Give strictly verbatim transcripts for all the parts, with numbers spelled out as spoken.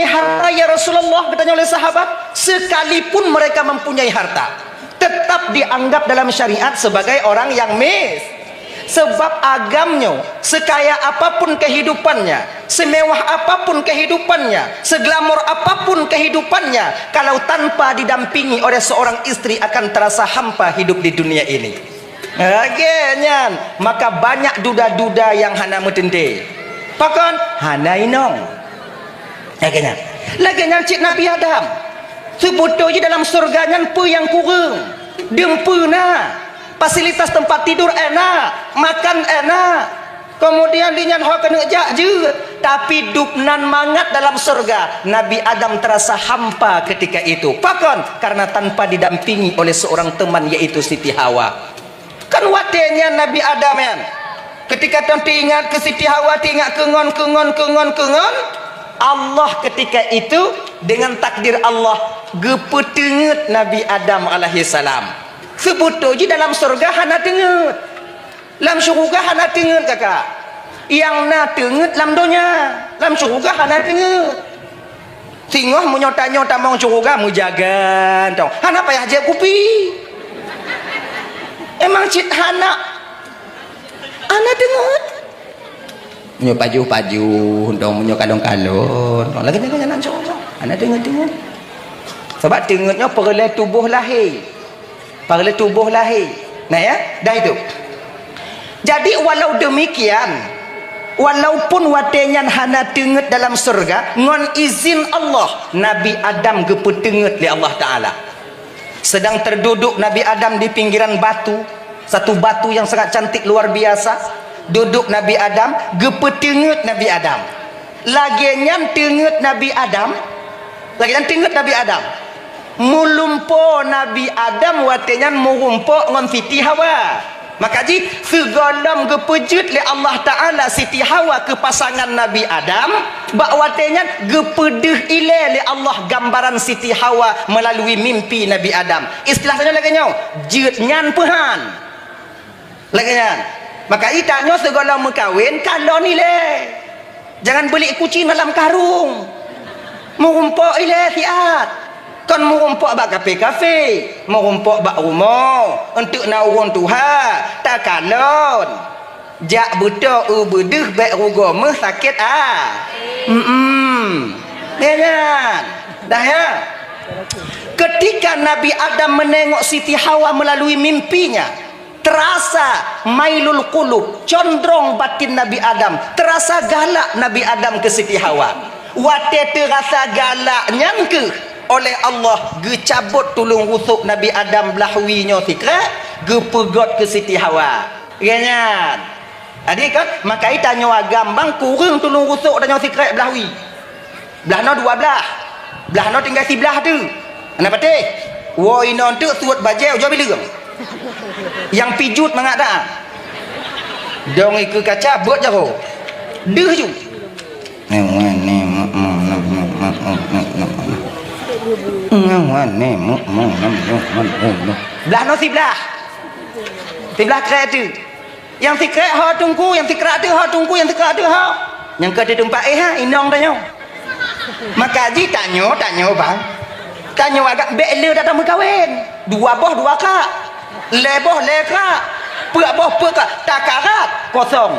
harta, ya Rasulullah, katanya oleh sahabat. Sekalipun mereka mempunyai harta, tetap dianggap dalam syariat sebagai orang yang mis. Sebab agamnya, sekaya apapun kehidupannya, semewah apapun kehidupannya, seglamor apapun kehidupannya, kalau tanpa didampingi oleh seorang istri, akan terasa hampa hidup di dunia ini. Lagée nyan, maka banyak duda-duda nyang hana meuteuntée. Pakon? Hana inong. Lagée nyan. Lagée nyan cit Nabi Adam. Seubeutôi jih dalam syeuruga nyan peue nyang kureueng? Deuh peue na. Fasilitas teumpat tidur enak, makan enak. Keumudian di nyan ho keuneuk jak jeuet, tapi dub nan mangat dalam syeuruga. Nabi Adam terasa hampa ketika itu. Pakon? Karena tanpa didampingi oleh seorang teman, yaitu Siti Hawa. Kan watée nyan Nabi Adam nyan, ketika teuingat keu Siti Hawa, teuingat keu ngon, keu ngon, keu ngon, keu ngon, Allah ketika itu dengan takdir Allah geupeuteungeut Nabi Adam alaihissalam. Seubeutôi jih dalam syeuruga hana teungeut. Lam syeuruga hana teungeut, kakak. Nyang na teungeut lam donya, lam syeuruga hana teungeut. Singoh meunyoe tanyoe tamong syeuruga meujaga tong, hana payah jieb kupi. Emang cit hana, hana teungeut. Meunyoe pajoh-pajoh tong, meunyoe kalon-kalon tong, lagée nyan syeuruga hana teungeut-teungeut. Sabab teungeut nyoe peureulée tuboh lahé. Peureulée tuboh lahé. Nah ya, dah itu. Jadi walau demikian, walaupun watée nyan hana teungeut dalam syeuruga, ngon izin Allah, Nabi Adam geupeuteungeut lé Allah Taala. Sedang terduduk Nabi Adam di pinggiran batu, satu batu yang sangat cantik luar biasa. Duduk Nabi Adam, geupeuteungeut Nabi Adam. Lagée nyan teungeut Nabi Adam, lagée nyan teungeut Nabi Adam. Meulumpoe Nabi Adam watée nyan meurumpok ngon Siti Hawa. Maka jih sigohlom geupeujeuet lé Allah Taala Siti Hawa keu pasangan Nabi Adam, bak watée nyan geupeudeuh ilée lé Allah gambaran Siti Hawa meulalu mimpi Nabi Adam. Istilah tanyoe lagée nyoe, jeuet nyan peuhan. Lagée nyan. Maka i tanyoe sigohlom meukawen, kalon ilée. Jangan beli kucing dalam karung. Meurumpok ilée siat. Kon meurumpok bak kafe-kafe, meurumpok bak rumoh, eunteuk na ureuëng tuha, takalon. Jak beutoe u beudeuh bék rugoe meuh sakét a. Mm-mm. Ya nyan. Dah ya. Ketika Nabi Adam menengok Siti Hawa melalui mimpinya, terasa mailul qulub, condrong batin Nabi Adam, terasa galak Nabi Adam keu Siti Hawa. Watée teurasa galak nyan keuh oleh Allah geucabot tuleueng rusok Nabi Adam blah wie nyoe sikrék, geupeugot keu Siti Hawa. Lagée nyan. Jadi kan, maka i tanyoe agam bang kureueng tuleueng rusok tanyoe sikrék blah wie. Blah noe dua blah. Blah noe tinggai siblah teuk. Hana patéh. Woe inoe teuk suet bajée ujoe bileueng. Nyang pijuet mangat dah. Dong ikeue kaca beuet jaroe. Deuh ju. Blah noe siblah. Siblah krék teuk. Nyang sikrék ho teungku, nyang sikrék teuk ho teungku, nyang sikrék teuk ho. Nyang ka di teumpat éh ha, inong tanyoe. Maka jih tanyoe, tanyoe bang. Tanyoe agak bék le that tameukawen. Dua boh dua krak. Lhée boh lhée krak. Peuet boh peuet krak. Takarat kosong.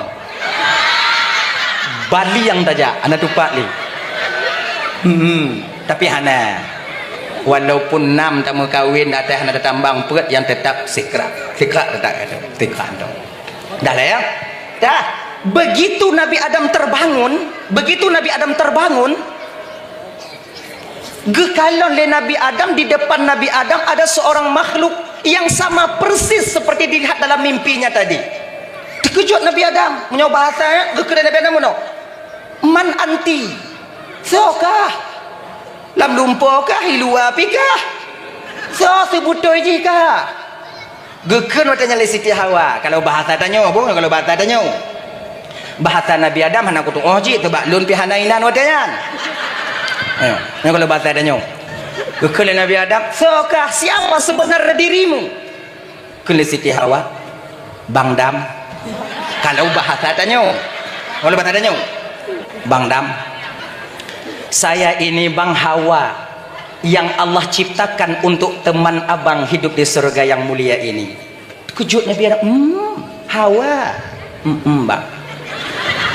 Baliang tajak, hana tupat lé. Hmm, tapi hana. Walaupun nam tameukawen, até hana tatambang peuet, nyang teutap sikrak. Sikrak teutap, sikrak tu. Dah lah ya? Dah. Begitu Nabi Adam terbangun, begitu Nabi Adam terbangun, geukalon lé Nabi Adam, di depan Nabi Adam ada seorang makhluk yang sama persis seperti dilihat dalam mimpinya tadi. Terkejut Nabi Adam, meunyoe bahasa, ya, geukheun lé Nabi Adam meunoe, "Man anti?" Soe kah? Lam lumpoe kah, i luwa pih kah? Soe seubeutôi jih kah? Geukheun watée nyan lé Siti Hawa, kalau bahasa tanyoe, boh, kalau bahasa tanyoe. Bahasa Nabi Adam hana kutuoh jih, teubak lôn pih hana inan watée nyan. Ayo, nyoe kalau bahasa tanyoe. Geukheun lé Nabi Adam, "Soe kah, siapa sebenarnya dirimu?" Kheun lé Siti Hawa, "Bang Dam." Kalau bahasa tanyoe. Kalau bahasa tanyoe, "Bang Dam." Saya ini, Bang, Hawa yang Allah ciptakan untuk teman abang hidup di surga yang mulia ini. Terkejut Nabi Adam, "Hmm, Hawa?" "Hmm, hmm, Bang."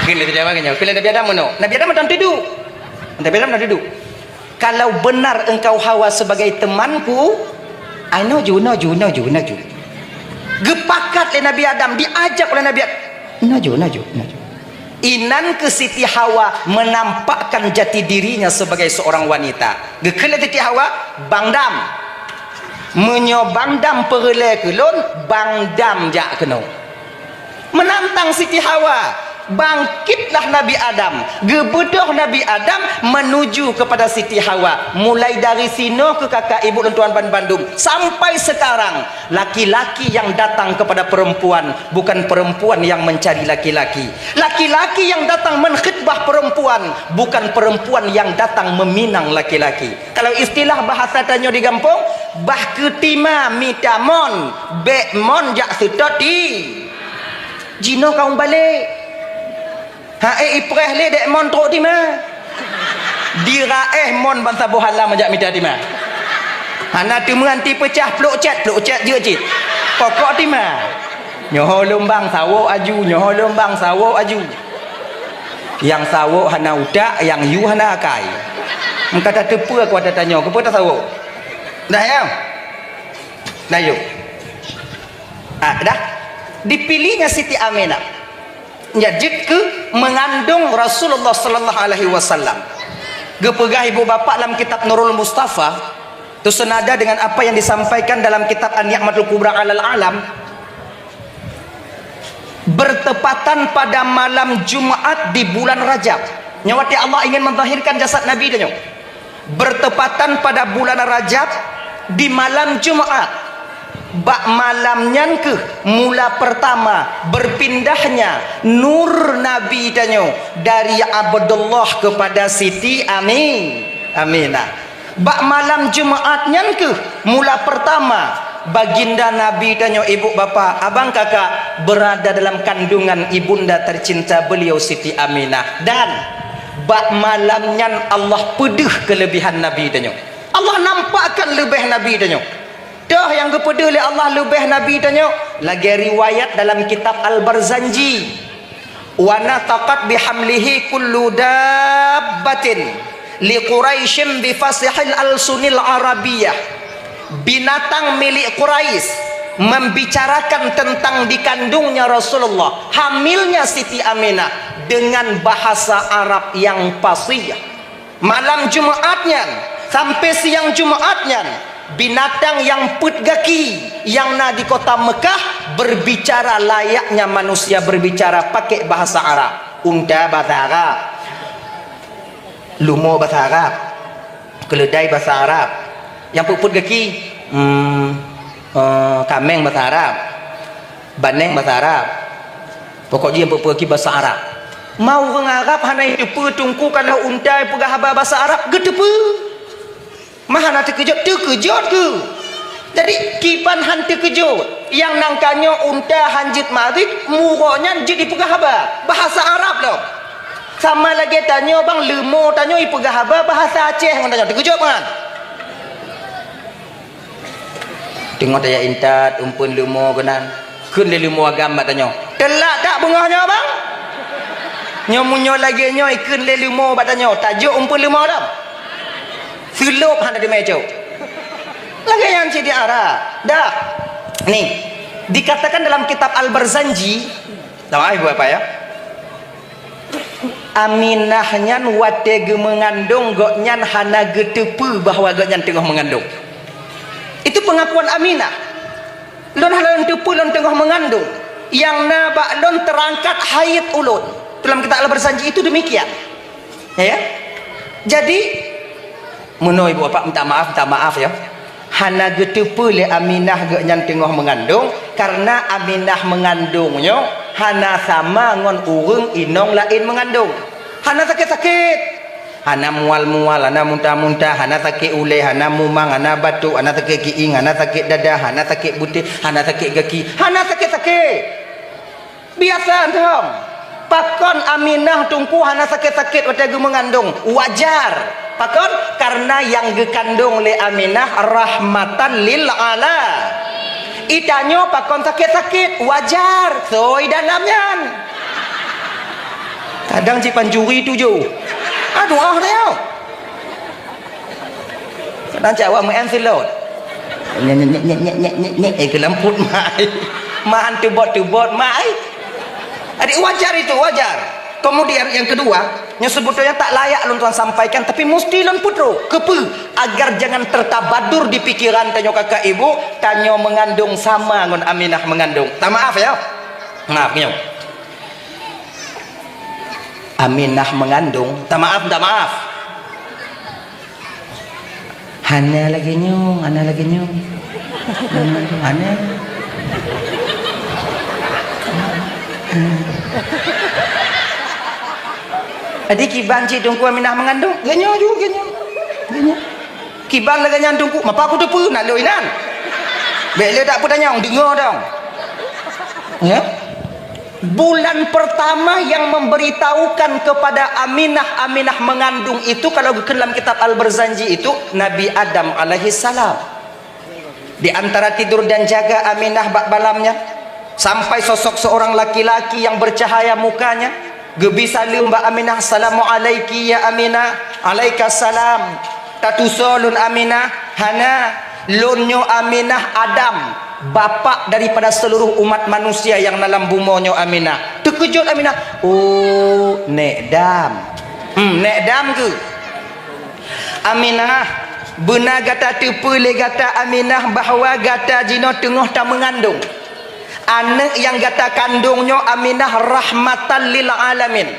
Kira Nabi Adam, kira Nabi Adam mana? Nabi Adam macam tidur. Nabi Adam macam tidur. "Kalau benar engkau Hawa sebagai temanku, ai noju, noju, noju, noju." Geupakat lé Nabi Adam, diajak oleh Nabi Adam. "Noju, noju, noju." Inan keuh Siti Hawa menampakkan jati dirinya sebagai seorang wanita. Geukheun lé Siti Hawa, "Bang Dam. Meunyoe Bang Dam peureulée keu lôn, Bang Dam jak keunoe." Menantang Siti Hawa. Bangkitlah Nabi Adam. Geubeudôh Nabi Adam menuju kepada Siti Hawa. Mulai dari sinoe keu kakak ibu lôn tuan ban bandum, sampai sekarang, laki-laki yang datang kepada perempuan bukan perempuan yang mencari laki-laki. Laki-laki yang datang mengkhitbah perempuan bukan perempuan yang datang meminang laki-laki. Kalau istilah bahasa tanyoe di gampông, bah keutima mita mon, bék mon jak seutôt ti. Jinoe ka ubalek. Hai ipreh lé dék mon trok tima. Diraéh mon bansaboh halam jak mita tima. Hana teumeuanti peucah plôk cét, plôk cét jeuet cit. Pokok tima. Nyoe lumbang sawok aju, nyoe lumbang sawok aju. Nyang sawok hana utak, nyang yue hana akai. Meuka tateupeue kuat tanyoe, keupeue tasawok? Dah ya? Dah yuk. Ah, dah. Dipilihnya Siti Aminah. Nya jeuet keu mengandung Rasulullah sallallahu alaihi wasallam. Geupeugah ibu bapak lam kitab Nurul Mustafa, tersenada dengan apa yang disampaikan dalam kitab An-Ni'matul Kubra alal Alam, bertepatan pada malam Jumat di bulan Rajab. Nyoe watée Allah ingin menzahirkan jasad Nabi tanyoe. Bertepatan pada bulan Rajab di malam Jumat. Bak malam nyan keuh mula pertama berpindahnya nur Nabi tanyoe dari Abdullah kepada Siti Ami-, Aminah. Bak malam Jumat nyan keuh mula pertama baginda Nabi tanyoe, ibu bapa, abang kakak, berada dalam kandungan ibunda tercinta beliau Siti Aminah. Dan bak malam nyan Allah peudeuh kelebihan Nabi tanyoe. Allah nampakkan leubeh Nabi tanyoe. Toh nyang geupeudeuh lé Allah leubeh Nabi tanyoe, lagée riwayat dalam kitab Al-Barzanji, "Wa nataqat bihamlihi kullu dabbatin li Quraisyin bi fasihil alsunil Arabiyyah." Binatang milik Quraisy membicarakan tentang dikandungnya Rasulullah, hamilnya Siti Aminah, dengan bahasa Arab yang fasih. Malam Jumat nyan sampai siang Jumat nyan, binatang nyang peuet gaki nyang na di kota Mekah berbicara layaknya manusia berbicara pakai bahasa Arab. Unta bahasa Arab, lumo bahasa Arab, keledai bahasa Arab. Nyang peuet-peuet gaki, hmm, eh, kameng bahasa Arab, baneng bahasa Arab. Pokok jih nyang peuet-peuet gaki bahasa Arab. Ma ureuëng Arab hana jiteupeue teungku ka lheueh unta jipeugah haba bahasa Arab, geuteupeue. Ma hana teukeujot, teukeujot keuh. Jadi, kiban han teukeujot. Nyang nan ka nyoe unta han jeuet marit, murok nyan jeuet jipeugah haba. Bahasa Arab lom. Sama lagée tanyoe bang, leumo tanyoe jipeugah haba bahasa Aceh ngon tanyoe. Teukeujot kan? Teungoh tajak intat umpeuen leumo keunan, kheun lé leumo agam bak tanyoe, "Teulat that beungoh nyoe, bang?" Nyoe meunyoe lagée nyoe ikheun lé leumo bak tanyoe, tajok umpeuen leumo dam. Seulop hana teumé cok. Lagée nyan cit di Arab. Dah. Nih, dikatakan dalam kitab Al-Barzanji, tama ibu apa ya? Aminah nyan watée geumeungandong, gobnyan hana geuteupeue bahwa gobnyan teungoh meungandong. Itu pengakuan Aminah. "Lôn hana lôn teupeue lôn teungoh meungandong. Nyang na bak lôn teurangkat haid ulôn." Dalam kitab Al-Barzanji itu demikian. Ya, ya? Jadi, meunoe ibu bapak minta maaf, minta maaf ya. Hana geuteupeue lé Aminah gobnyan teungoh meungandong, karena Aminah meungandong nyoe hana sama ngon ureuëng inong laén meungandong. Hana sakét-sakét. Hana mual-mual, hana muntah-muntah, hana sakét ulée, hana mumang, hana batuk, hana sakét kiéng, hana sakét dada, hana sakét beutéh, hana sakét gaki, hana sakét-sakét. Biasa dong. Pakon Aminah Teungku hana sakét-sakét watée geumeungandong? Wajar. Pakon? Karena nyang geukandong lé Aminah rahmatan lil ala. Itanyoe pakon sakét-sakét? Wajar. Soi dalam nyan. Kadang cit pancuri tujoh. Aduh, ah, tayau. Kadang cak awak meu'en silot. Nyek, nyek, nyek, eh, geulampot mai. Maan tubot-tubot mai. Adik, wajar itu, wajar. Kemudian yang kedua, nyoe sebetulnya tak layak lôn tuan sampaikan, tapi musti lôn peutrok. Keupeu? Agar jangan tertabadur di pikiran tanyoe kakak ibu, tanyoe meungandong sama ngon Aminah meungandong. Tak maaf ya. Maaf nyoe. Aminah meungandong, tak maaf, tak maaf. Hana lagée nyoe, hana lagée nyoe. Hana. Jadi kiban cit Teungku Aminah meungandong, geuh nyoe ju, geuh nyoe. Geuh nyoe. Kiban lagée nyan Teungku, mapa kuteupeue na lôn inan. Bék lé tak peutanyong, deungoe dong. Ya? Bulan pertama yang memberitahukan kepada Aminah, Aminah mengandung itu, kalau geukheun lam kitab Al-Barzanji itu, Nabi Adam alaihissalam. Di antara tidur dan jaga Aminah bak malam nyan, sampai sosok seorang laki-laki yang bercahaya mukanya, geubi saleuem bak Aminah, "Assalamualaiki ya Aminah." "Alaikasalam." "Tatusoe lôn Aminah?" "Hana, lôn nyoe Aminah Adam, bapak daripada seluruh umat manusia yang na lam bumoe nyoe Aminah." Teukeujot Aminah, "Oh, Nék Dam." "Hmm, Nék Dam keuh?" "Aminah, beuna gata teupeue lé gata Aminah bahwa gata jinoe teungoh tameungandong. Aneuëk nyang gata kandong nyoe Aminah rahmatan lil alamin.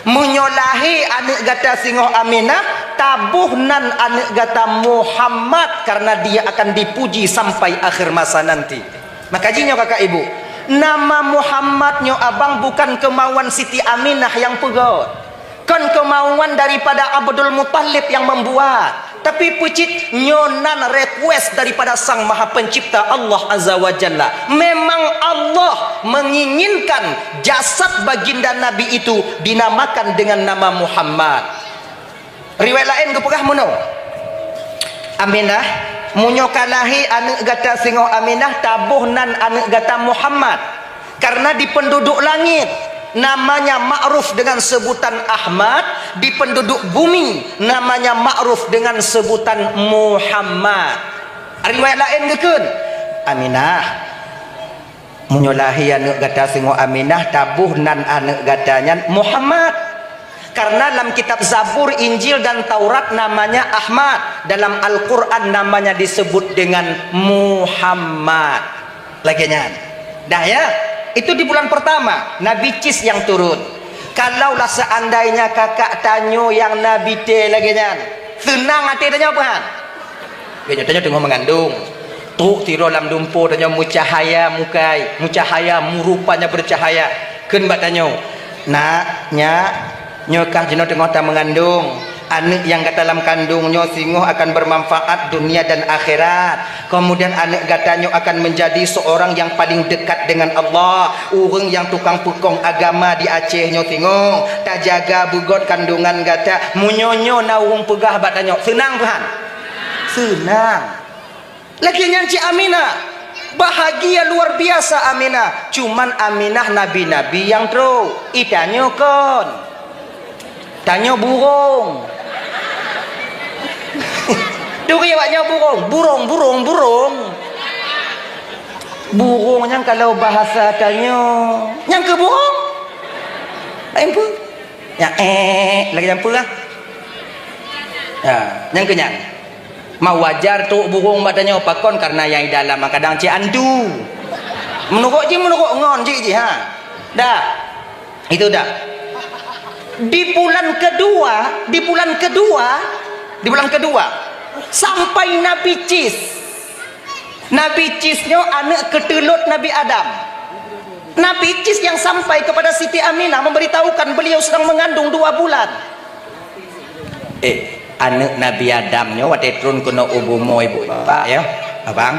Meunyoe lahé aneuëk gata singoh Aminah, taboh nan aneuëk gata Muhammad, karena dia akan dipuji sampai akhir masa nanti." Maka jih nyoe kakak ibu, nama Muhammad nyoe abang bukan kemauan Siti Aminah nyang peugét. Kon kemauan daripada Abdul Muthalib nyang membuat. Tapi peucit nyoe nan request daripada Sang Maha Pencipta Allah Azza wa Jalla. Memang Allah menginginkan jasad baginda Nabi itu dinamakan dengan nama Muhammad. Riwayat laén geupeugah meunoe, "Aminah, meunyoe ka lahé aneuëk gata singoh Aminah, taboh nan aneuëk gata Muhammad. Karena di penduduk langit namanya ma'ruf dengan sebutan Ahmad, di penduduk bumi namanya ma'ruf dengan sebutan Muhammad." Riwayat laén geukheun, "Aminah, meunyoe lahé aneuëk gata singoh Aminah, taboh nan aneuëk gata nyan Muhammad. Karena lam kitab Zabur, Injil, dan Taurat namanya Ahmad, dalam Al-Quran namanya disebut dengan Muhammad." Lagée nyan. Dah ya? Itu di bulan pertama, Nabi Cis yang turun. Kalaulah seandainya kakak tanyoe nyang Nabi tée lagée nyan, seunang até tanyoe peue han? Geutanyoe teungoh meungandong. Trok sidroe lam dumpeue tanyoe meucahaya mukai, meucahaya, meurupanya bercahaya. Kheun bak tanyoe, "Nak, nyak, nyoe kah jinoe teungoh tameungandong. Aneuëk nyang gata lam kandong nyoe singoh akan bermanfaat dunia dan akhirat. Kemudian aneuëk gata nyoe akan menjadi seorang yang paling dekat dengan Allah. Ureuëng nyang tukang peukong agama di Aceh nyoe singoh. Tajaga beugét kandungan gata." Meunyoe nyoe na ureuëng peugah bak tanyoe, seunang peue han? Seunang. Lagée nyan cit Aminah. Bahagia luar biasa Aminah. Cuman Aminah nabi-nabi nyang trok. Itanyoe kon. Tanyoe burong. Turi awak nyoe burong. Burong, burong, burong. Burong nyan kalau bahasa tanyoe, nyan keuh burong. Laén peue? Nyan, eh, lagée nyan peue lah. Ha, nyan keuh nyan. Ma wajar trok burong bak tanyoe, pakon? Karena nyang di dalam kadang cit antu. Meunurot jih, meunurot ngon cit jih, ha. Dah. Itu dah. Di bulan kedua, di bulan kedua, di bulan kedua, sampai Nabi Cis. Nabi Cis nyoe aneuëk keuteulot Nabi Adam. Nabi Cis yang sampai kepada Siti Aminah memberitahukan beliau sedang mengandung dua bulan. Eh, aneuëk Nabi Adam nyoe watée tron keunoe u bumoe ibu bapak ya, abang.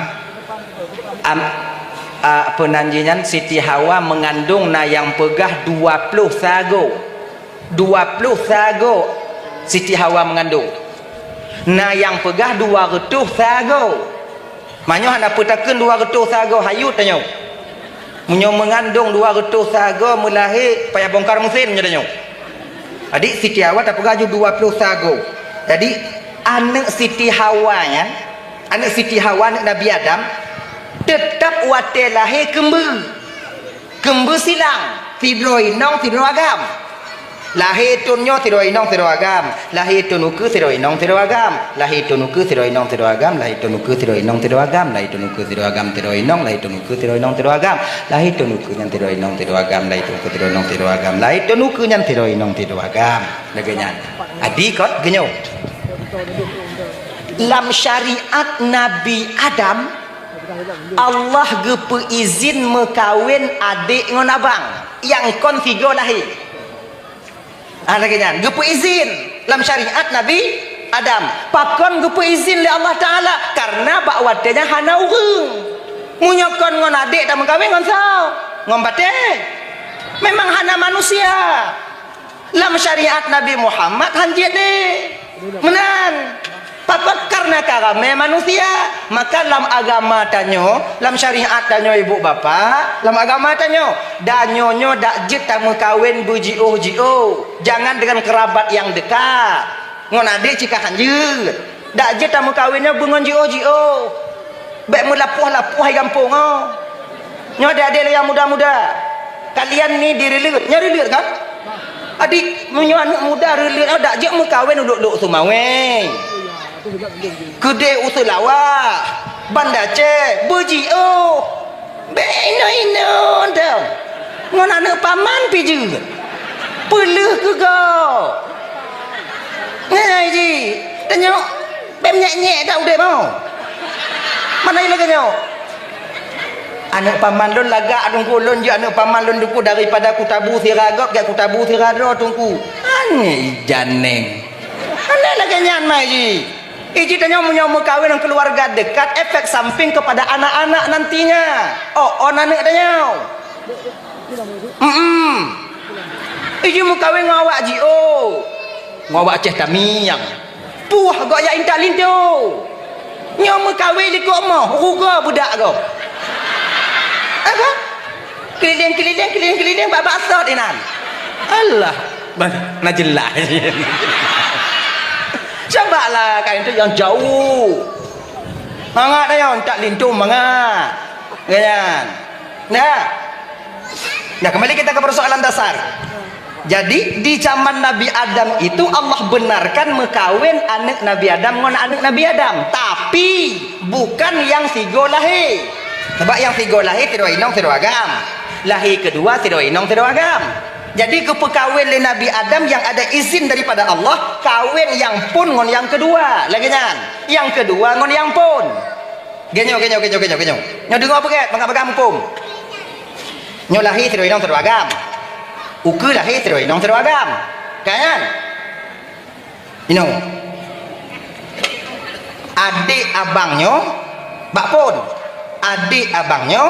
Am, Ah, peunan jih nyan Siti Hawa meungandong na nyang peugah dua ploh sagoe. Dua ploh sagoe Siti Hawa meungandong. Na nyang peugah dua reutôh sagoe. Meunyoe hana peutakheun dua reutôh sagoe, hayut tanyoe. Meunyoe meungandong dua reutôh sagoe, meulahé payah bongkar meusén meunyoe tanyoe. Jadi Siti Hawa tapeugah ju dua ploh sagoe. Jadi aneuëk Siti Hawa nyan, aneuëk Siti Hawa, aneuëk Nabi Adam, teutap watée lahé keumbeue. Keumbeue silang, sidroe inong sidroe agam. Lahé thon nyoe sidroe inong sidroe agam, lahé thon ukeue sidroe inong sidroe agam, lahé thon ukeue sidroe inong sidroe agam, lahé thon ukeue sidroe inong sidroe agam, lahé thon ukeue sidroe agam sidroe inong, lahé thon ukeue sidroe inong sidroe agam, lahé thon ukeue nyan sidroe inong sidroe agam, lahé thon ukeue sidroe inong sidroe agam, lahé thon ukeue nyan sidroe inong sidroe agam. Lagée nyan. Adi kot geunyoe. Lam syariat Nabi Adam, Allah geupeuizin meukawen adék ngon abang nyang kon sigoe lahé. Ah, lagée nyan, geupeuizin lam syariat Nabi Adam. Pakon geupeuizin lé Allah Taala? Karena bak watée nyan hana ureuëng. Meunyoe kon ngon adék tameukawen ngon soe? Ngon batée. Memang hana manusia. Lam syariat Nabi Muhammad hanjeuet deh. Meunan. Pakon? Karena ka ramé manusia. Maka lam agama tanyoe, lam syariat tanyoe, ibu bapak, lam agama tanyoe, tanyoe nyoe dak jeuet tameukawen beujiôh-jiôh. Jangan dengan kerabat yang dekat. Ngon adék cit ka hanjeuet. Dak jeuet tameukawen nyoe beungon jiôh-jiôh. Bék meulapoh-lapoh hai gampông nyoe. Nyoe adék-adék lé nyang muda-muda. Kalian ni direuleuet, nyoe reuleuet kan? Adik, meunyoe aneuëk muda reuleuet nyoe dak jeuet meukawen u Lhok-Lhok Seumaweng. Keudeh u Seulawah, Banda Aceh, beujiôh. Bék inoe-inoe dong. Ngon aneuëk paman pih jeuet. Peuleueh keu gob. Ngai jih, tanyoe bék nyek-nyek dak udeb nyoe. Mana lagée nyoe? Aneuëk paman lôn lagak teungku, lôn jeuet aneuëk paman lôn teungku daripada kutabu sira gob gét kutabu sira droe teungku. Aneh ijaneng. Aneh lagée nyan mai jih. Iji tanyoe meunyoe meukawen ngon keuluwarga dekat, efek samping kepada anak-anak nantinya. Oh, oh, aneuëk tanyoe. Mm-mm. Iji meukawen ngon awak jiôh. Ngon awak Aceh Tamiang. Puih gok jak intat linto. Nyoe meukawen likot moh, rugoe beudak gob. Apa? Keliling-keliling, keliling-keliling, bak-bak sot inan. Alah, bah, na jeulaih. Cobalah kain tu nyang jauh. Mangat dah nyang tak linto mangat. Kan? Nah. Nah, kembali kita ke persoalan dasar. Jadi, di zaman Nabi Adam itu Allah benarkan meukawen aneuëk Nabi Adam ngon aneuëk Nabi Adam. Tapi, bukan nyang sigoe lahé. Sabab nyang sigoe lahé sidroe inong sidroe agam. Lahé keudua sidroe inong sidroe agam. Jadi, geupeukawen lé Nabi Adam nyang ada izin daripada Allah, kawen nyang phon ngon nyang keudua. Lagée nyan. Nyang keudua ngon nyang phon. Geuh nyoe, geuh nyoe, geuh nyoe, geuh nyoe, geuh nyoe. Nyoe deungoe beugét, bagah-bagah muphom. Nyoe lahé sidroe inong sidroe agam. Ukeue lahé sidroe inong sidroe agam. Kan? Inoe. Adék abang nyoe bak phon. Adék abang nyoe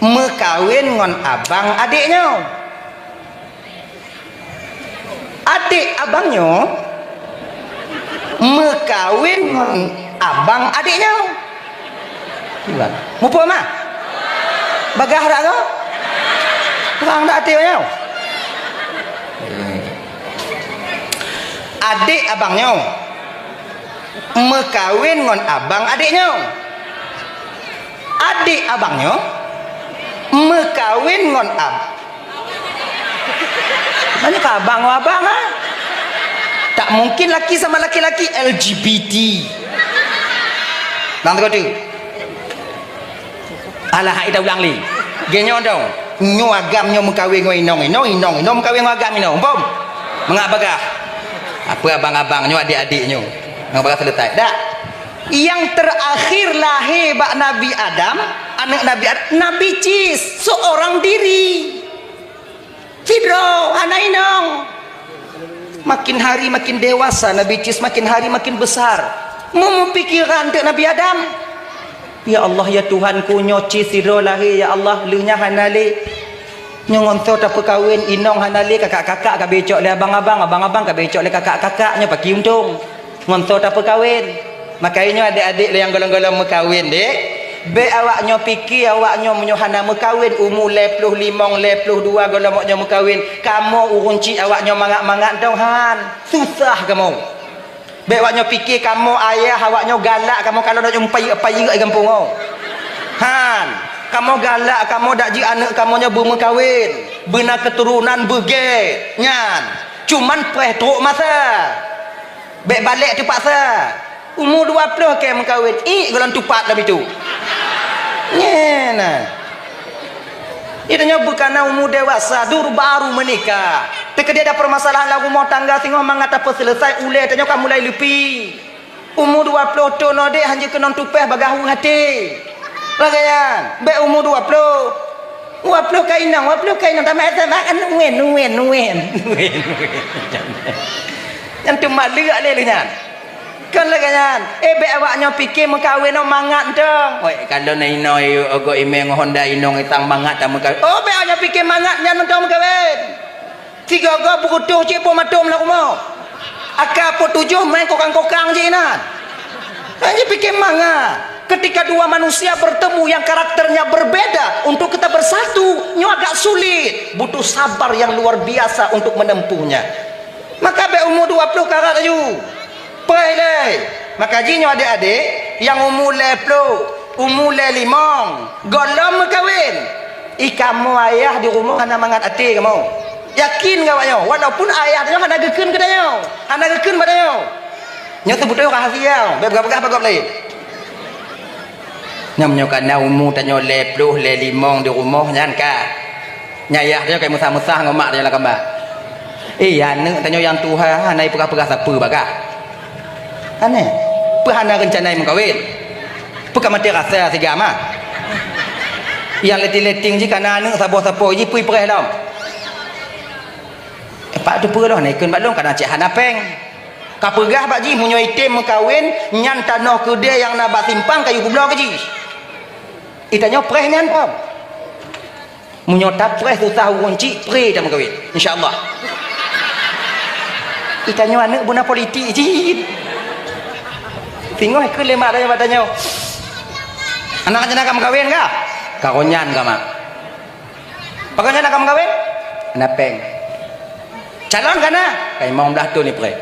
meukawen ngon abang adék nyoe. Adék abang nyoe meukawen ngon abang adék nyoe. Kiban. Muphom ah? Bagah dak ko? Terang dak até nyoe? Adék abang nyoe meukawen ngon abang adék nyoe. Adék abang nyoe meukawen ngon ab-, Mana ka abang ngon abang, ha? Tak mungkin laki sama laki-laki, L G B T. Bang teuka tu. Alah, hai dah ulang lé. Geuh nyoe dong. Nyoe agam nyoe meukawen ngon inong, inong, inong, inong meukawen ngon agam inong. Umpom? Mangat bagah. Apa abang-abang nyoe, adik-adik nyoe? Mangat bagah selesai. Dak. Yang terakhir lahé bak Nabi Adam, aneuk Nabi Ad-, Nabi Cis, seorang diri. Sidroe hana inong. Makin hari makin dewasa, Nabi Cis makin hari makin besar. Meumeupikiran teuk Nabi Adam. Ya Allah, ya Tuhanku, nyoe cit sidroe lahé, ya Allah, lheueh nyan hana lé. Nyoe ngon soe tapeukawen, inong hana lé, kakak-kakak ka becok lé abang-abang, abang-abang ka becok lé kakak-kakak, nyoe pakri untông. Ngon soe tapeukawen. Makajih nyoe adék-adék lé nyang gohlom-gohlom meukawen, dék. Bék awak nyoe piké, awak nyoe meunyoe hana meukawen, umu lhèe ploh limong, lhèe ploh dua gohlom awak nyoe meukawen, kamoe ureueng chik awak nyoe mangat-mangat dong han. Susah kamoe. Bék awak nyoe piké kamoe ayah awak nyoe galak kamoe kalon awak nyoe payeuek-payeuek di gampông nyoe. Han, kamoe galak kamoe dak jeuet aneuk kamoe nyoe beumeukawen, beuna keuturonan beugèt. Nyan, cuman preh trok masa. Bék balek teupaksa. Umu dua ploh kèe meukawen, iek gohlom tupat lam itu. Nyan na. Di tanyoe beukana umu dewasa, dur baru menikah. Teukeudi ada permasalahan lam rumoh tangga singoh mangat tapeuseuleusai, ulèe tanyoe ka mulai leupie. Umu dua ploh thon nyoe dék hanjeuet keunong tupèh bagaih até. Lagèe nyan, bék umu dua ploh. Dua ploh ka inong, dua ploh ka inong, tamat S M A kan nuen, nuen, nuen. Nuen, nuen. Nyan teuma leuek lé lheueh nyan. Kan lagèe nyan. Eh, bék awak nyoe piké meukawen nyoe mangat mantong. Woi, kalon na inoe, eh, ogo imè ngon honda inong itang mangat tameukawen. Oh, bék awak nyoe piké mangat nyan mantong meukawen. Sigoe-goe beukutoh cit po matom lam rumoh. Aka po tujoh main kokang-kokang cit inan. Hana piké mangat. Ketika dua manusia bertemu yang karakternya berbeda, untuk kita bersatu, nyoe agak sulit. Butuh sabar yang luar biasa untuk menempuhnya. Maka bék umu dua ploh karat laju. Preh lé. Maka jih nyoe adék-adék nyang umu lhèe ploh, umu lhèe limong, gohlom meukawen. I kamoe ayah di rumoh hana mangat até kamoe. Yakin keu awak nyoe, walaupun ayah tanyoe hana geukheun keu tanyoe, hana geukheun bak tanyoe. Nyoe seubeutôi rahasia, bék peugah-peugah bak gob laén. Nyoe meunyoe kana umu tanyoe lhèe ploh, lhèe limong di rumoh nyan ka. Nyan ayah tanyoe ka meusa-meusa ngon mak tanyoe lam kama. Eh, aneuk tanyoe nyang tuha hana peugah-peugah sapeue bak kah. Aneh. Peue hana reuncana meukawen? Peue ka maté rasa siga mah? Nyang letting-letting jih kana aneuk saboh sapo jih peue preh lom. Eh, pak teupeue lôn, ikheun bak lôn kana cit hana péng. Ka peugah bak jih meunyoe item meukawen, nyan tanoh keudè nyang na bak simpang ka yue peubloe keu jih. I tanyoe preh nyan phon. Meunyoe tapreh susah ureueng chik, preh tameukawen. Insya Allah. I tanyoe aneuk beuna politik cit. Singoh ikheun lé mak tanyoe bak tanyoe, "Anak rencana ka meukawen kah?" "Ka ron nyan kah, Mak." "Pakon nyan ka meukawen?" "Hana péng." "Calon kana?" "Ka limong blaih thon ipreh."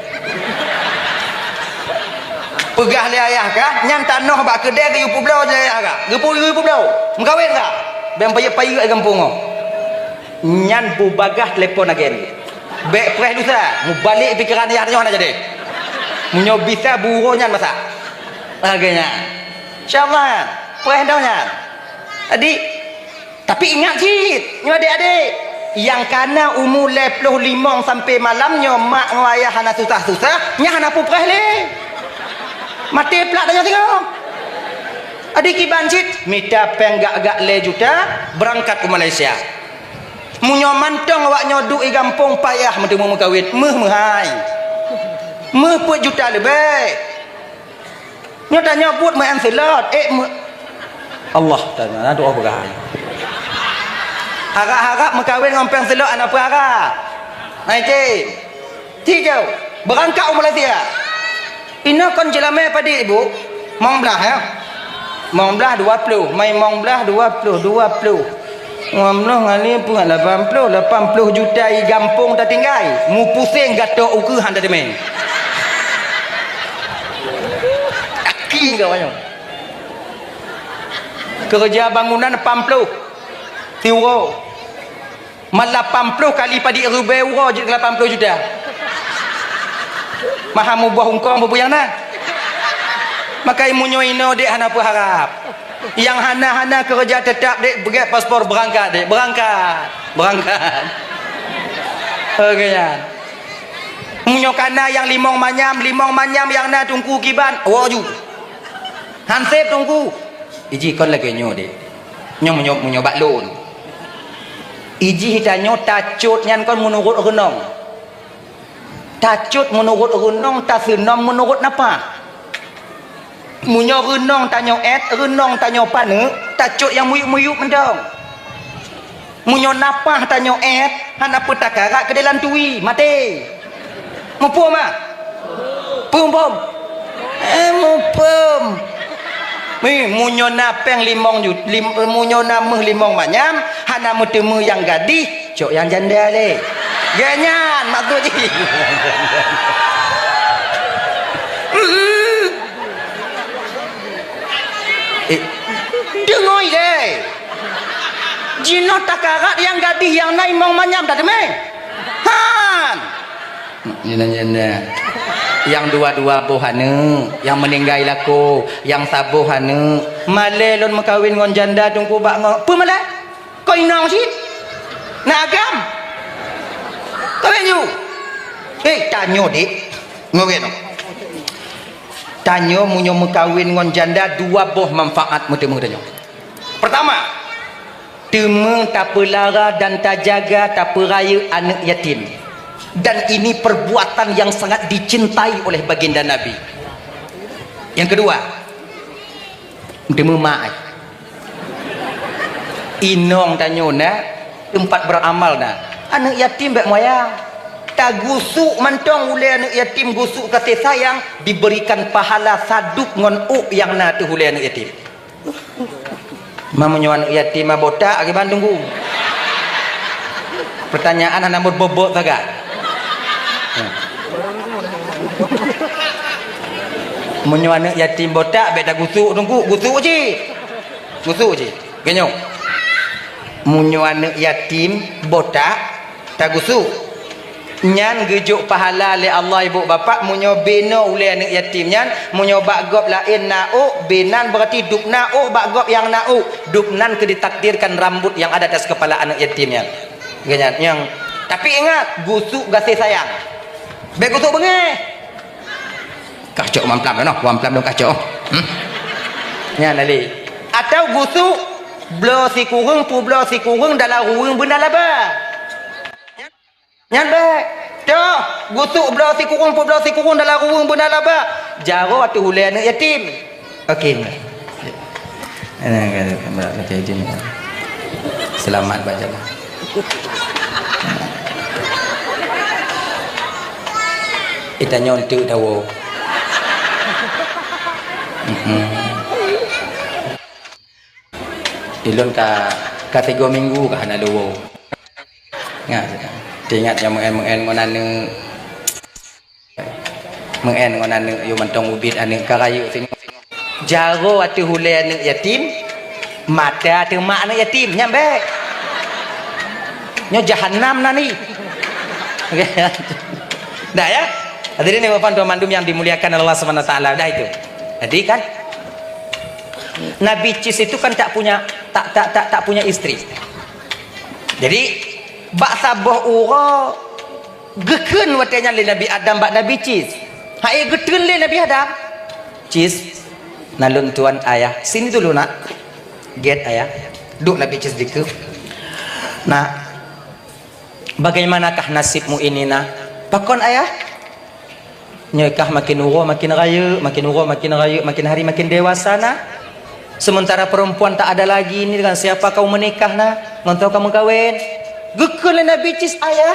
Peugah lé ayah kah, nyan tanoh bak keudè geuyue peubloe lé ayah kah. Geupeu-, geuyue peubloe. "Meukawen kah?" "Bèk payeuek-payeuek di gampông nyoe." Nyan beubagaih telepon agen. Bék preh lusa, mubalek pikeran ayah tanyoe hana jadi. Meunyoe bisa buro nyan masak. Lagèe nyan. Insya Allah, preh dong nyan. Jadi, tapi ingat cit, nyoe adék-adék, nyang kana umu lhèe ploh limong sampoe malam nyoe mak ngon ayah hana susah-susah, nyan hana peue preh lé. Maté plak tanyoe singoh. Jadi kiban cit, mita péng gak-gak lhèe juta, beurangkat u Malaysia. Meunyoe mantong awak nyoe duek i gampông payah meuteumé meukawen, méuh meuhai. Méuh peuet juta leubeh. Nyoe tanyoe buet meu'en silot, ék meu-, Allah Taala, na doa peugah. Harab-harab meukawen ngon péng silot hana peuharab. Hai cik. Cik jauh, beurangkat u Malaysia. Inoe kon jeulamé padit, Ibu? Mong blaih, ya? Mong blaih dua ploh, mai mong blaih dua ploh, dua ploh. Lima ploh ngali peuet, lapan ploh, lapan ploh juta i gampông tatinggai. Mupuseng gatok ukeue han tateumé. Yakin keu awak nyoe. Keureuja bangunan lapan ploh. Siuroe. Man lapan ploh kali padit ribèe uroe jeuet keu lapan ploh juta. Maha muboh hungkong peue nyang na. Maka meunyoe inoe dek hana peuharab. Nyang hana-hana keureuja teutap dek peugèt paspor beurangkat dek. Beurangkat. Beurangkat. Oke nyan. Meunyoe kana nyang limong manyam, limong manyam nyang na teungku kiban, woe ju. Hanseb teungku. Iji kon lagèe nyoe dek. Nyoe meunyoe, meunyoe bak lôn. Iji tanyoe tacot nyan kon meunurot reunong. Tacot meunurot reunong, taseunom meunurot nafah. Meunyoe reunong tanyoe ét, reunong tanyoe paneuk, tacok nyang muyueb-muyueb mantong. Meunyoe napah tanyoe ét, hana peue takarat keudéh lam tui, maté. Muphom, ah? Phom, phom. Eh, muphom. Mi, meunyoe na péng limong jut-, lim-, meunyoe na méuh limong manyam, hana meuteumé nyang gadih, cok nyang janda lé. Gét nyan maksud jih. Mm-mm. Eh, deungö lé. Jinoe takarat nyang gadih nyang na limong manyam tateumé. Han. Nyang dua-dua boh aneuk, nyang meuninggai lakoe, nyang saboh aneuk. Malée lôn meukawen ngon janda teungku bak ngo-, peue malée? Kon inong cit. Na agam. Kawen ju. Hei, tanyoe, Dik. Ngureueng. Tanyoe meunyoe meukawen ngon janda, dua boh manfaat meuteumé tanyoe. Pertama, teumé tapeulara dan tajaga, tapeurayeuk aneuk yatim. Dan ini perbuatan yang sangat dicintai oleh baginda Nabi. Yang kedua, teumé mak. Inong tanyoe na, teumpat beuramal na. Aneuk yatim bék moyang. Tagusuk mantong ulée aneuk yatim, gusuk kasih sayang, diberikan pahala sadub ngon ôk nyang na teuh ulée aneuk yatim. Ma meunyoe aneuk yatim ma botak, kiban teungku? Pertanyaan hana beubobot sagai. Meunyoe aneuk yatim botak, bék tagusuk teungku, gusuk cit. Gusuk cit. Geunyoe. Meunyoe aneuk yatim botak, tagusuk. Nyan geujok pahala lé Allah ibu bapak meunyoe binoe ulée aneuk yatim nyan, meunyoe bak gob laén na ôk, binan berarti dub na ôk bak gob nyang na ôk, dub nan keu ditakdirkan rambut yang ada atas kepala aneuk yatim nyan. Geunyan nyang, tapi ingat, gusuk gaséh sayang. Bék gusuk beungéh. Kah cok mamplam dah noh, mamplam dong kah cok. Hmm? Nyan lé. Atau gusuk bloe sikureueng, peubloe sikureueng dalam ruweueng beuna laba. Nyan bék. Toh, gusuk bloe sikureueng, peubloe sikureueng dalam ruweueng beuna laba. Jaroe ateueh ulée aneuk yatim. Okey. Selamat baca lah. Ita nyoe untuk dawo. Mm-mm. Ilôn ka, ka tiga minggu ka hana dawo. Ingat, ingat nyang meu'en-meu'en ngon aneuk. Meu'en ngon aneuk, yue mantong ubit aneuk ka rayeuk singoh. Jaroe ateueh ulée aneuk yatim, mata ateueh mak aneuk yatim, nyan bék. Nyoe jahanam na ni. Dah ya? Hadirin yang berhormat mandum yang dimuliakan Allah Subhanahu wa taala. Dah itu. Jadi kan Nabi Cis itu kan tak punya tak tak tak tak punya istri. Jadi bak saboh uroe geukheun watée nyan lé Nabi Adam bak Nabi Cis. Hai geukheun lé Nabi Adam. Cis, na lôn tuan ayah. Sini dulu nak. Gét ayah. Duek Nabi Cis dikeue. Nak, bagaimanakah nasibmu ini nak? Pakon ayah? Nyoe kah makin uroe makin rayeuk, makin uroe makin rayeuk, makin hari makin dewasa na. Sementara perempuan tak ada lagi, ini dengan siapa kau menikah na? Ngon toh kau meukawen? Geukheun lé Nabi Cis, ayah,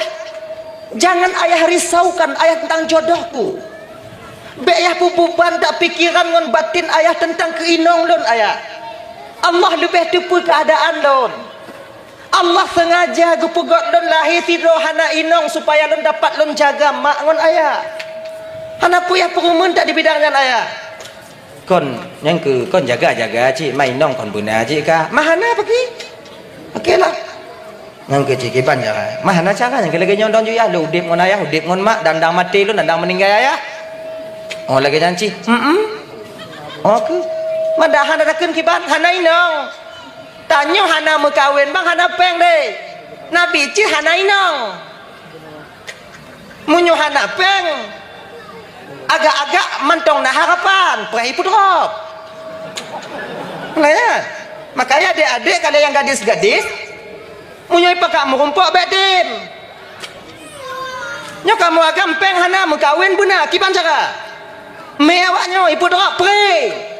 jangan ayah risaukan ayah tentang jodohku. Bék yah peubeban dak pikiran ngon batin ayah tentang keu inong lôn ayah. Allah leubeh teupeue keuadaan lôn. Allah sengaja geupeugét lôn lahé sidroe hana inong supaya lôn dapat lôn jaga mak ngon ayah. Hana peue yah peureumeun that di bidang nyan ayah. Kon, nyang keu kon jaga-jaga cit, ma inong kon beuna cit kah. Ma hana pagi. Oke lah. Nyang keu cit kiban cara. Ma hana cara nyang keu lagée nyoe dong ju yah, lôn udeb ngon ayah, udeb ngon mak, dan dang maté lôn, dan dang meuninggai ayah. Oh lagée nyan cit. Heeh. Oke. Ma dah hana dakeuem kiban, hana inong. Tanyoe hana meukawen bang hana péng deh. Nabi Cis hana inong. Meunyoe hana péng, agak-agak mantong na harapan, preh ipeudrop. Nah ya. Makanya adek-adek kalian yang gadis-gadis, meunyoe ipakat meurumpok bék tem. Nyoe kamoe agam péng hana meukawen beuna kiban cara. Mé awak nyoe ipeudrop preh.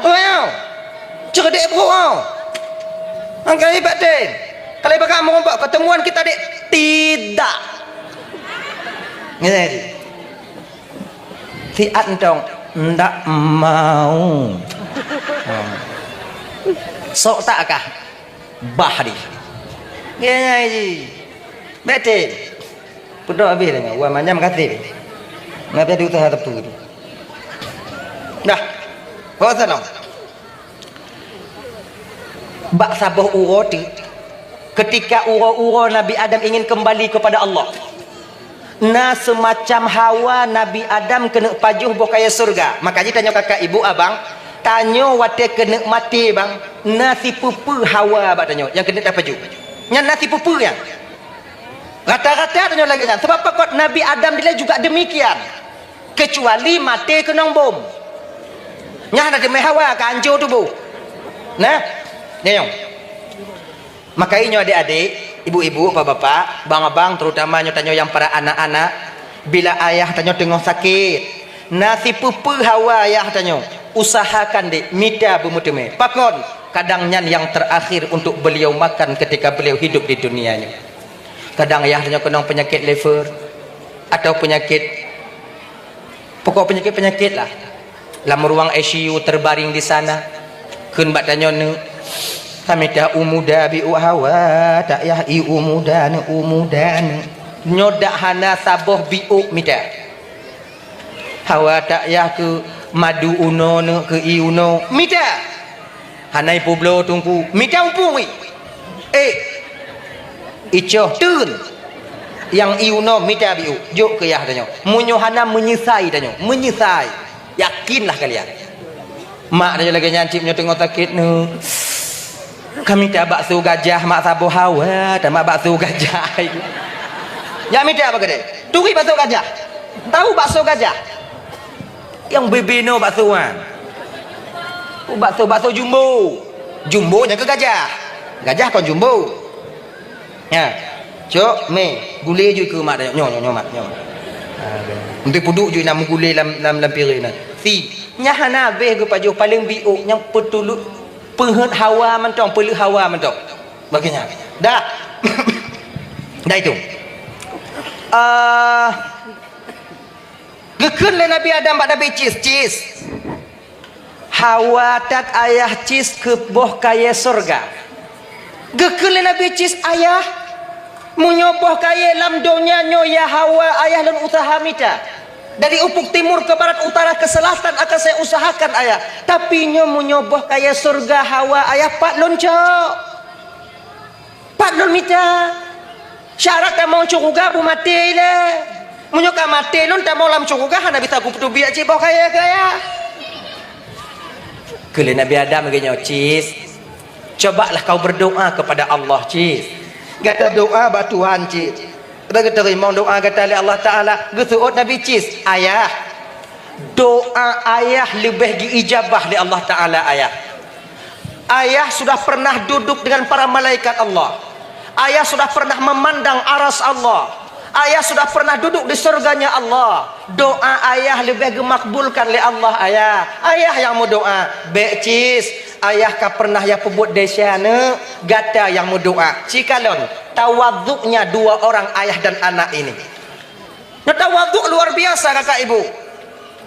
Wow. Cerdik bro. Angkai batin. Kalau baka meurumpok pertemuan kita dek tidak. Ngene. Siat entong ndak mau. Ha. Sok tak kah? Bah di. Ngene ji. Batin. Peuduek habéh deungon, wah manyam gaséh. Ngapai diusaha teupeu tu. Dah. Bawa sana. Bak saboh uroe teuk, ketika uroe-uroe Nabi Adam ingin kembali kepada Allah, na seumacam hawa Nabi Adam keuneuk pajoh boh kayée syeuruga. Maka jih tanyoe kakak ibu abang, tanyoe watée keuneuk maté bang, na sipeue-peue hawa bak tanyoe nyang keuneuk tapajoh. Nyan na sipeue-peue nyan. Rata-rata tanyoe lagée nyan. Sabab pakon Nabi Adam dilée juga demikian. Kecuali maté keunong bom. Nyan hana teumé hawa ka hancô tuboh. Nah, nyoe. Maka nyoe adik-adik, ibu-ibu, bapak-bapak, bang-abang, terutama nyoe tanyoe nyang para anak-anak, bila ayah tanyoe teungoh sakét, na sipeue-peue hawa ayah tanyoe, usahakan dek mita beumeuteumé. Pakon? Kadang nyan nyang terakhir untuk beliau makan ketika beliau hidup di dunia nyoe. Kadang ayah tanyoe keunong peunyakét liver atau peunyakét, pokok peunyakét-peunyakét lah. Lam ruang I C U terbaring di sana, kheun bak tanyoe neuk, "Ka mita u muda biôk hawa, tak yah i u muda neuk, u muda neuk." Nyoe dak hana saboh biôk mita. Hawa tak yah keu madu unoe neuk, keu i unoe mita. Hana ipeubloe teungku, mita umpung i. Eh, icoh teun. Nyang i unoe mita biôk, jok keu yah tanyoe. Meunyoe hana meunyeusai tanyoe, meunyeusai. Yakinlah kalian. Mak tanyoe lagée nyan cit meunyoe teungoh sakét nyoe. Ka mita bakso gajah mak saboh hawa, tamat bakso gajah. Nyak mita apa gede? Turi bakso gajah. Tahu bakso gajah? Nyang bebe no bakso wan. Oh, bakso, bakso jumbo. Jumbo nyang keu gajah. Gajah kon jumbo. Nya. Cok, mé, gulé ju keu mak tanyoe. Nyoe, nyoe, nyoe, mak, nyoe. Untuk puduk ju na meugulé lam, lam, lam piring na. Si, nya hana habéh geupajoh paléng biôk nyang peutuluk peuheuet hawa mantong, peuleueh hawa mantong. Bagaimana? Dah. Dah itu. Ah, Geukheun lé Nabi Adam bak Nabi Cis, "Cis, hawa that ayah Cis keu boh kayée syeuruga." Geukheun lé Nabi Cis, "Ayah, meunyoe boh kayée lam donya nyoe ya hawa ayah lôn usaha mita. Dari ufuk timur ke barat, utara ke selatan akan saya usahakan ayah. Tapi nyoe meunyoe boh kayée syeuruga hawa ayah pat lôn cok?" Pat lôn mita. Syarat tamong syeuruga beumaté ilée. Meunyoe ka maté lôn tamong lam syeuruga hana bisa kupeuteubiet cit boh kayée keu ayah. Keu lé Nabi Adam lagée nyoe, "Cis, cobalah kau berdoa kepada Allah, Cis. Gata doa bak Tuhan, Cis. Gata geuteurimong doa gata lé Allah Taala." Geuseuôt Nabi Cis, "Ayah, doa ayah leubeh geuijabah lé Allah Taala, ayah." Ayah sudah pernah duduk dengan para malaikat Allah. Ayah sudah pernah memandang aras Allah. Ayah sudah pernah duduk di surganya Allah. Doa ayah leubeh geumakbulkan lé Allah, ayah. Ayah nyang meudoa. Bék, Cis, ayah ka pernah ya peubuet desya, neuk. Gata nyang meudoa. Cikalon, tawaduknya dua orang ayah dan anak ini. Nyoe tawaduk luar biasa, kakak ibu.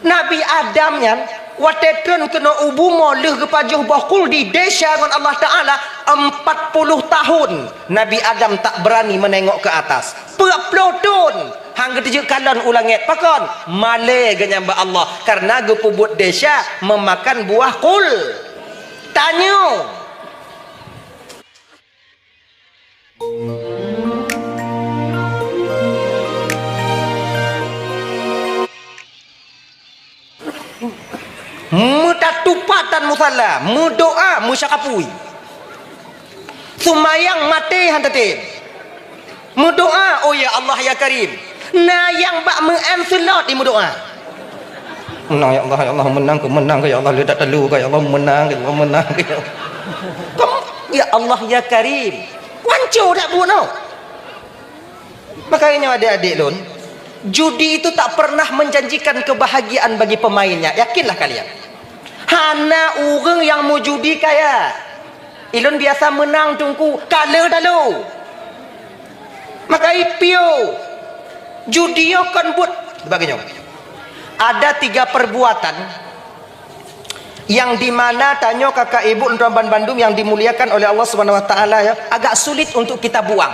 Nabi Adam nyan, watée treun keunoe u bumoe lheueh geupajoh boh khuldi desya ngon Allah Taala, empat puluh tahun Nabi Adam tak berani menengok ke atas. Peuet ploh thon han geuteujeuet kalon u langét. Pakon? Malée geuh nyan bak Allah, karena geupeubuet desya memakan buah khul. Tanyoe. Meutatupatan musala, meudoa meusyakapui. Seumayang maté han tatem. Meudoa, "Oh ya Allah ya Karim." Na nyang bak meu'en seulot di meudoa. "Meunang ya Allah, ya Allah, meunang keu, meunang keu ya Allah, leudak talu keu ya Allah, meunang keu ya Allah, meunang keu ya Allah." Kamu, "Ya Allah ya Karim." Wanco dak bunoe. Makanya adik-adik lôn, judi itu tak pernah menjanjikan kebahagiaan bagi pemainnya. Yakinlah kalian. Hana ureuëng nyang meujudi kaya. Ilôn biasa meunang teungku, kalah lalu. Maka ipiu, judi nyoe kon buet. Bagainyoe. Ada tiga perbuatan yang dimana tanyoe kakak ibu dan bandum yang dimuliakan oleh Allah Subhanahu Wa Taala ya, agak sulit untuk kita buang.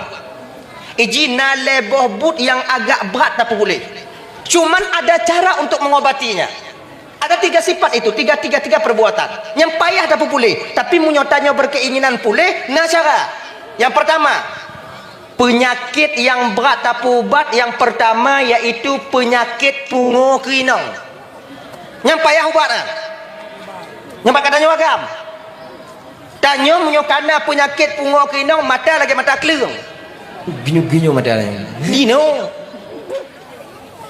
Iji na lé boh buet nyang agak brat tapi boleh. Cuman ada cara untuk mengobatinya. Ada tiga sifat itu, tiga, tiga, tiga perbuatan. Nyang payah tapi boleh. Tapi meunyoe tanyoe berkeinginan boleh, na cara. Yang pertama, penyakit yang brat tapi ubat yang pertama yaitu penyakit pungo keu inong. Nyang payah ubat na. Nyang bak tanyoe agam. Tanyoe meunyoe kana penyakit pungo keu inong, mata lagée mata kleueng. Ginyo-ginyo mata lain. Dino.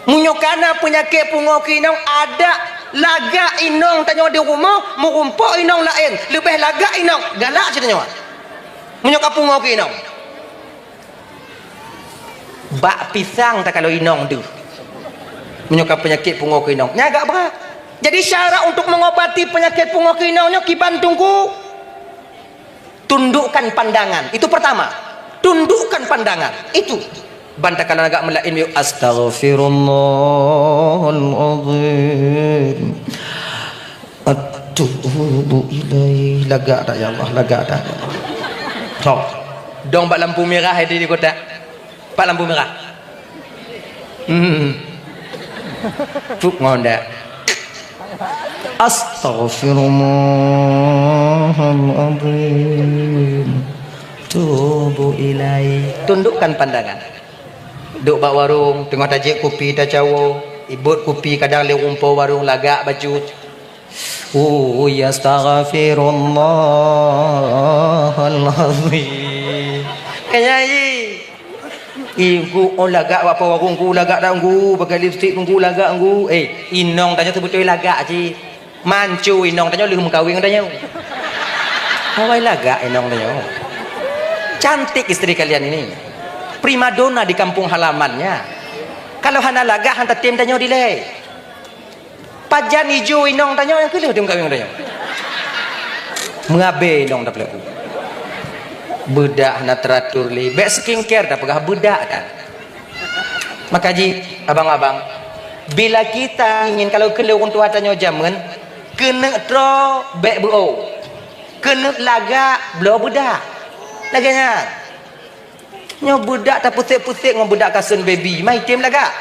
Meunyoe kana penyakit pungo keu inong, ada lagak inong tanyoe di rumoh, meurumpok inong laén, leubeh lagak inong, galak cit tanyoe. Meunyoe ka pungo keu inong. Bak pisang takalon inong deuh. Meunyoe ka penyakit pungo keu inong, nyan agak brat. Jadi syarat untuk mengobati penyakit pungo keu inong nyoe kiban teungku. Tundukkan pandangan. Itu pertama. Tundukkan pandangan. Itu. Ban takalon agak meulaén yuk, "Astaghfirullahalazim. Atubu ilaih." Lagak tak ya Allah? Lagak tak? Sok. Dong bak lampu merah di, di kotak. Pat lampu merah. Hmm. Cuk ngon dak. Astaghfirullahalazim. Tubu ilai. Tundukkan pandangan. Duk bak warong, teungoh tajép kupi tacawo, ibot kupi kadang lé rumpok warong lagak bacut. Ui, astaghfirullahalazim. Kaya i. Iku oh lagak bak warong ku lagak dak nggu, pakai lipstik nggu lagak nggu. Eh, inong tanyoe teubeutôi lagak cit. Mancu inong tanyoe lheueh meukawen ngon tanyoe. Awai lagak inong tanyoe. Cantik istri kalian ini. Primadona di kampung halamannya. Kalau hana lagak han tatem tanyoe dilée. Pajan ijo inong tanyoe nyang keuh lheueh teumeukawén tanyoe. Meuabée inong tapeuleupeu. Beudak hana teratur lé. Bék skincare tapeugah beudak kan. Maka ji, abang-abang, bila kita ingin kalau keu lé ureuëng tuha tanyoe jameun, keuneuk troe bék beu-o. Keuneuk lagak bloe beudak. Lagée nyan. Nyoe beudak tapeusék-peusék ngon beudak kasen baby, mai tem lagak.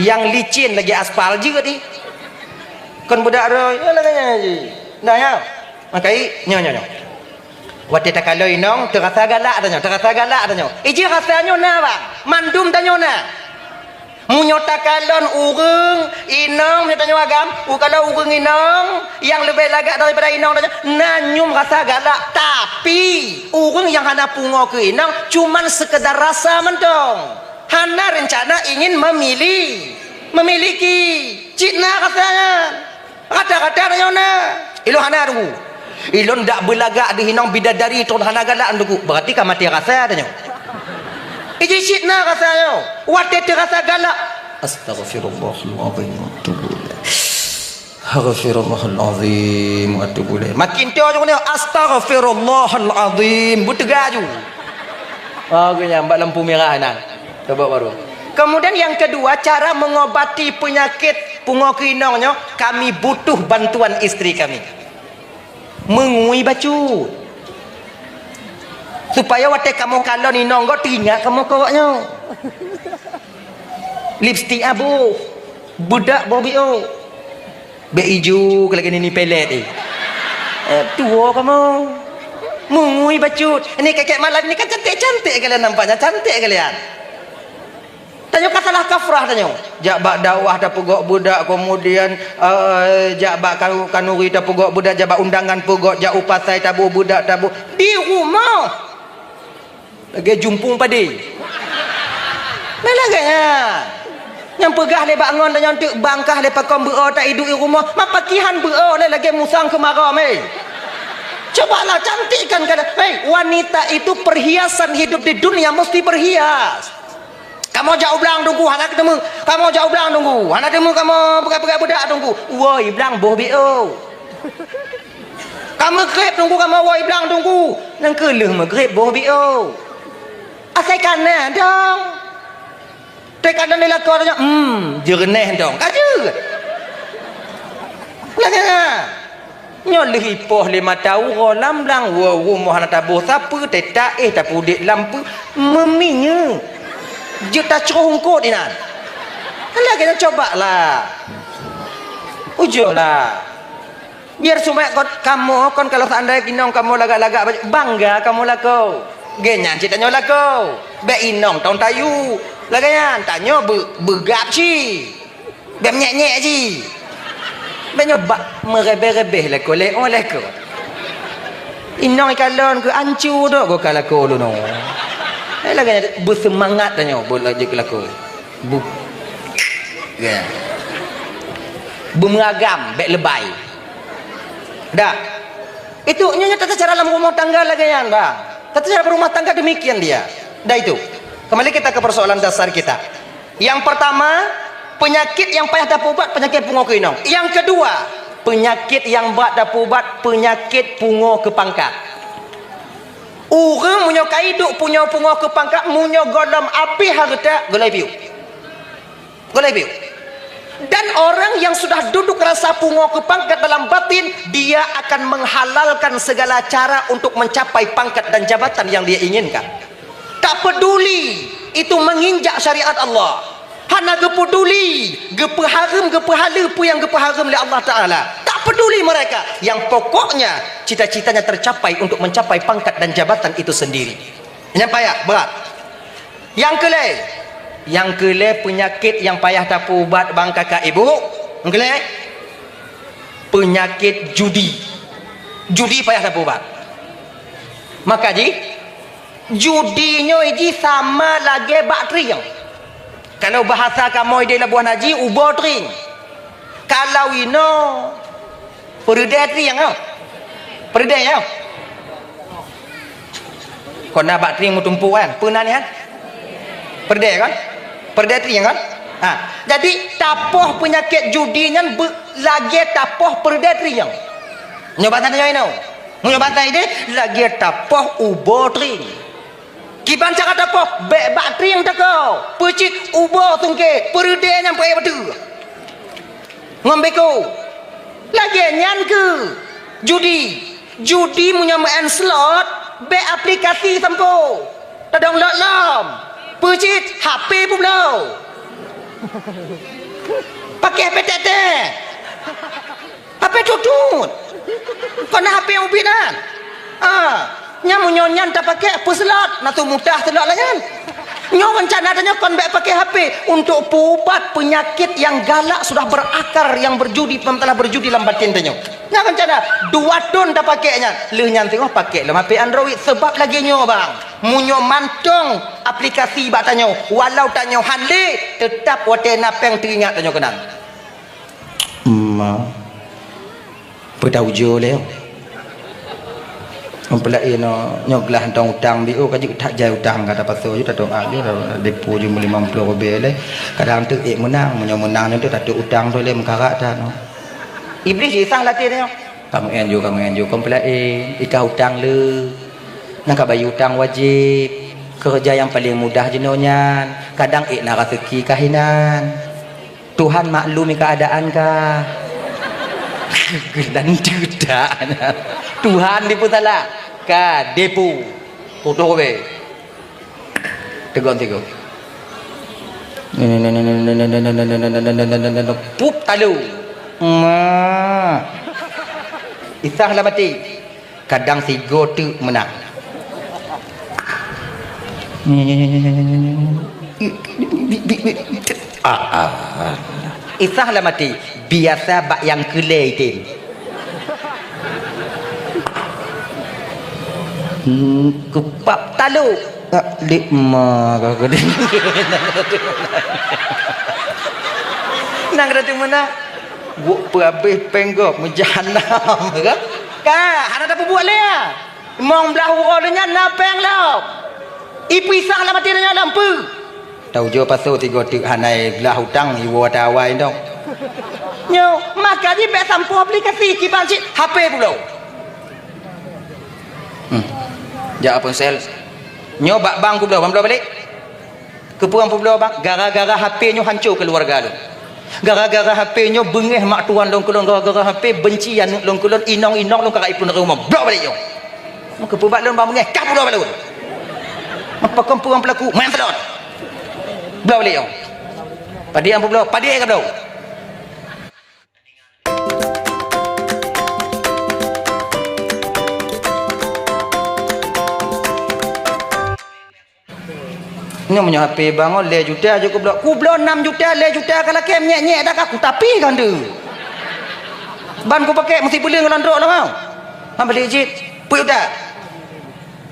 Nyang licin lagée aspal jeuet ih. Kon beudak roh, nyoe lagée nyan ji. Nah ya. Makai nyoe nyoe nyoe. Watée takalon inong, teurasa galak tanyoe, teurasa galak tanyoe. Iji rasa nyoe na bang, mandum tanyoe na. Meunyoe takalon ureuëng inong, meunyoe tanyoe agam, u kalau ureuëng inong nyang leubeh lagak daripada inong tanyoe, na nyum rasa galak. Tapi, ureuëng nyang hana pungo keu inong, cuman sekedar rasa mantong. Hana rencana ingin memili-, memiliki. Cit na rasa nyan. Rata-rata tanyoe na. Ilôn hana teungku. Ilôn dak beulagak deuh inong bidadari tron hana galak teungku. Berarti ka maté rasa tanyoe. Iji cit na rasa nyoe. Watée teurasa galak. Astaghfirullahalazim wa atubu ilaih. Astaghfirullahalazim wa atubu ilaih. Makin teuh ujong nyoe, astaghfirullahalazim. Beuteuga aju. Ah, geunyang bak lampu merah nan. Coba baru. Kemudian yang kedua, cara mengobati penyakit pungo keu inong nyoe, kami butuh bantuan istri kami. Meungui bacut. Supaya watée kamoe kalon inong gob, teuingat kamoe keu awak nyoe. Lipstik aboh, beudak boh biôh. Bék ijo keu lagée nini pelet eh. Eh, tuwo kamoe. Meungui bacut. Ini kekek malam ini kan cantik-cantik kalian nampaknya, cantik kalian. Tanyoe ka salah kafrah tanyoe. Jak bak dakwah tapeugok beudak, kemudian, eh, jak bak kanu-, kanuri tapeugok beudak, jak bak undangan peugok, jak u pasai taboh beudak taboh. Di rumoh. Lagée jumpung padé. Nah, lagée nyan. Nyang peugah lé bak ngon tanyoe teuk bangkah lé pakon beu-o ta iduek i rumoh, ma pakihan beu-o lé lagée musang keumarô mé. Cobalah cantikkan keadaan. Hei, wanita itu perhiasan hidup di dunia, mesti berhias. Kamoe jak u blang Teungku, hana teumé. Kamoe jak u blang Teungku, hana teumé kamoe peugah-peugah beudak Teungku. Woe blang boh B O. Kamoe greb Teungku, kamoe woe blang Teungku. Nyang keu lheueh meugreb boh B O. Asai ka na dong. Teuka dan di lakoe tanyoe, hmm, jeureunéh dong. Ka jeuet. Lagèe nyan. Nyoe lheueh ipoh lé mata uroe lam blang, woe rumoh hana taboh sapeue, teuta éh tapeuduek lam peue, meuminyéuk. Jeuet tacroh eungkôt inan. Lagèe nyan coba lah. Ujoe lah. Biar supaya kon, kamoe kon kalau seandai inong kamoe lagak-lagak baju, bangga kamoe lakoe. Geuh nyan cit tanyoe lakoe. Bèk inong tông tayue. Lagèe nyan, tanyoe beu-, beugab cit. Bèk menyèk-nyèk cit. Bèk nyoe bak meurebeh-rebeh lakoe, lé oh lakoe. Inong ikalon keu ancu dok goka lakoe lôn. Eh, lagèe nyan beuseumangat tanyoe, beu laju keu lakoe. Bu-, ya. Beumeuagam, bèk leubay. Dah. Itu nyonya tata cara lam rumah tangga lagèe nyan, bah. Tata cara berumah tangga demikian dia. Dah itu. Kembali kita ke persoalan dasar kita. Yang pertama, penyakit yang payah tapeubat, penyakit pungo keu inong. Yang kedua, penyakit yang brat tapeubat, penyakit pungo keu pangkat. Ureueng meunyoe ka iduek punyo-pungo keu pangkat, meunyoe gohlom abéh hareuta, gohlom piôh. Gohlom piôh. Dan orang yang sudah duduk rasa pungo keu pangkat dalam batin, dia akan menghalalkan segala cara untuk mencapai pangkat dan jabatan yang dia inginkan. Tak peduli itu menginjak syariat Allah. Hana geupeuduli, geupeuhareuem, geupeuhaleue peue nyang geupeuhareuem lé Allah Taala. Tak peduli mereka. Yang pokoknya, cita-citanya tercapai untuk mencapai pangkat dan jabatan itu sendiri. Nyan payah, brat. Nyang keu lhèe, nyang keu lhèe peunyakét nyang payah tapeuubat bang kakak ibu. Nyang keu lhèe, peunyakét judi. Judi payah tapeuubat. Maka jih, judi nyoe jih sama lagèe bak trieng. Kalau bahasa kamoe di Labuhan Haji, ubo trieng. Kalau inoe, peureudèe trieng nyoe. Peureudèe nyoe. Kon na bak trieng meutumpôk kan? Peue nan nyan? Peureudèe kan? Peureudèe trieng kan? Ha. Jadi, tapoh peunyakét judi nyan beu-, lagèe tapoh peureudèe trieng. Nyoe basa nyoe inoe. Nyoe basa idéh lagèe tapoh ubo trieng. Kiban cara tapoh, bèk bak trieng teuko. Peucit ubo sungkét, peureudèe nyang peuék bateue. Ngon beko. Lagèe nyan keuh judi. Judi meunyoe meu'en slot, bèk aplikasi sampoe. Tadownload lom. Peucit H P peubloe. Pakai H P tèk-tèk. H P tutut. Kon na H P ubit nyan. Ah, nyan meunyoe nyan tapakèk peuslot, na tu mudah slot lah nyan. Nyoe reuncana tanyoe kon bèk pakèk H P untuk peuubat peunyakét nyang galak sudah berakar nyang berjudi, masalah berjudi lam batin tanyoe. Nyan reuncana dua thon tapakèk nyan. Lheueh nyan teungoh pakèk lom H P Android sebab lagèe nyoe bang. Meunyoe mantong aplikasi bak tanyoe, walau tanyoe han lé, teutap watèe na pèng teuingat tanyoe keunan. Ma. Peue taujoe lé? Meupeulak inoe, nyoe glah tong utang B O ka jeuet that jai utang ka tapasoe ju tatong a ju depo ju limong ploh ribèe lé. Kadang teuk ék meunang, meunyoe meunang nyoe teuk tateuk utang tu lé meukarat that nyoe. Iblih jisang latih nyoe. Kamoe ju, kamoe ju, kon peulak ikah utang le. Nang ka bayeue utang wajéb. Keureuja nyang paleng mudah jinoe nyan, kadang ék na raseuki ka hinan. Tuhan maklumi keuadaan ka. Geunan dudak. Tuhan dipeusalah. Ka depu. Tutoe be. Tegon sigoe. Pup talu. Ma. Isah lam até. Kadang sigoe teuk meunang. Ah, ah. Isah lam até, biasa bak nyang keu lhèe item. Hmm, keupap talok. Ah, dik ma ka geude. Nang ka teumeunak. Guk peuhabéh péng gob meujahanam, kan? Ka, hana tapeubuet lé, ah. Limong blaih uroe lheueh nyan na péng lom. Ipeusah lam até nyan lom peue? Taujoe pasoe tiga teuk hana blah utang iwoe ata awai dong. Nyoe, maka jih bèk sampoe aplikasi kiban cit H P publoe. Hmm. Jak ponsel. Nyoe bak bank kubloe, ban bloe balek. Keupeue publoe bank? Gara-gara H P nyoe hanco keuluwarga lôn. Gara-gara H P nyoe beungéh mak tuan lôn keu lôn, gara-gara H P benci aneuk lôn keu lôn, inong-inong lôn ka rayeuk peuneureuh rumoh. Bloe balek nyoe. Meukeupeubat lôn bak beungéh, ka publoe bak lôn. Pakon peue peulaku? Main telot. Bloe balek nyoe. Padé nyang publoe, padé ka bloe. Nyoe meunyoe H P bangon lhèe juta jeuet kubloe. Kubloe nam juta, lhèe juta ka lakèe nyèk-nyèk dak ka kutapi kan tu. Ban kupakèk meusibuleuen ngon landrok lom. Han beli jeuet. Peuet juta.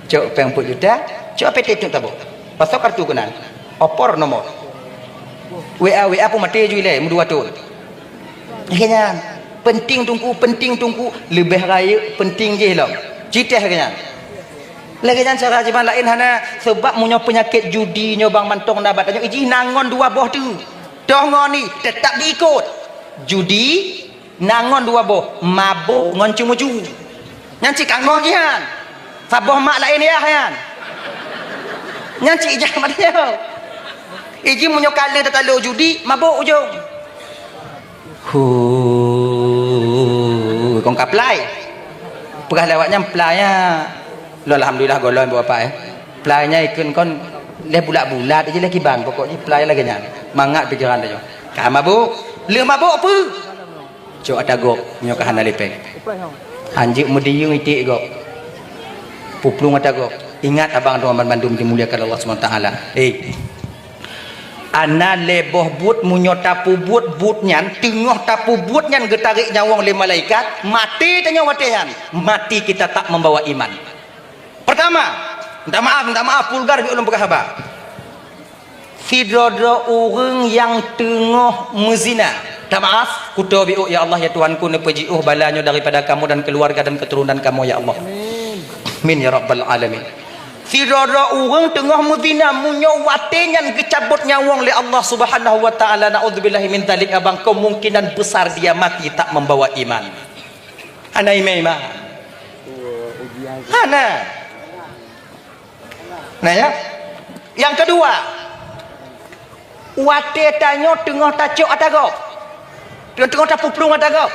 Cok péng peuet juta, cok H P teuh tabok. Pasoe kartu keunan. Opor nomor. W A, W A pun maté ju ilèe, meudua thôn. Lagèe nyan. Penting Teungku, penting Teungku, leubeh rayeuk penting jih lom. Citèh lagèe nyan. Lagèe nyan cara jiban laén hana, sabab meunyoe peunyakét judi nyoe bang mantong na bak tanyoe, jih na ngon dua boh teuk. Toh ngon ni, teutap diikot. Judi na ngon dua boh, mabök ngon ceumeucue. Nyan cit ka ngon jih nyan. Saboh mak laén yah nyan. Nyan cit ijak mat nyoe. Iji meunyoe ka lheueh tatalo judi, mabök ujong. Hu, kon ka plai. Peugah lé awak nyan plai nya. Lo alhamdulillah golom buat apa eh. Plai nya ikun kon leh bulat-bulat je leh kiban pokok jih plai lagèe nyan. Mangat pikiran dia. Ka mabuk, leuh mabuk apa? Cok ata gob nyoe ka hana lipeng. Hanjeuet meudiyeueng iték gob. Puplueng ata gob. Ingat abang teuma bandum dimuliakan Allah Subhanahu Wa Taala. Eh. Ana lé boh buet meunyoe tapeubuet buet nyan, teungoh tapeubuet nyan geutarek nyawöng lé malaikat, maté tanyoe watèe nyan, mati kita tak membawa iman. Pertama, minta maaf, minta maaf, vulgar bi ulôn peugah haba. Sidroe-droe ureuëng nyang teungoh meuzina. Minta maaf, kuto biôk, ya Allah, ya Tuhanku, neupeujiôh bala nyoe daripada kamoe dan keuluwarga dan keuturonan kamoe, ya Allah. Amin, ya Rabbal Alamin. Sidroe-droe ureuëng teungoh meuzina, meunyoe watèe nyan geucabot nyawöng lé Allah Subhanahu wa Taala, naudzubillahi min dzalik, abang, kemungkinan besar dia mati tak membawa iman. Hana iman-iman. Hana. Nah, ya. Nyang keudua, watèe tanyoe teungoh tacok ata gob. Teungoh, teungoh tapuplueng ata gob.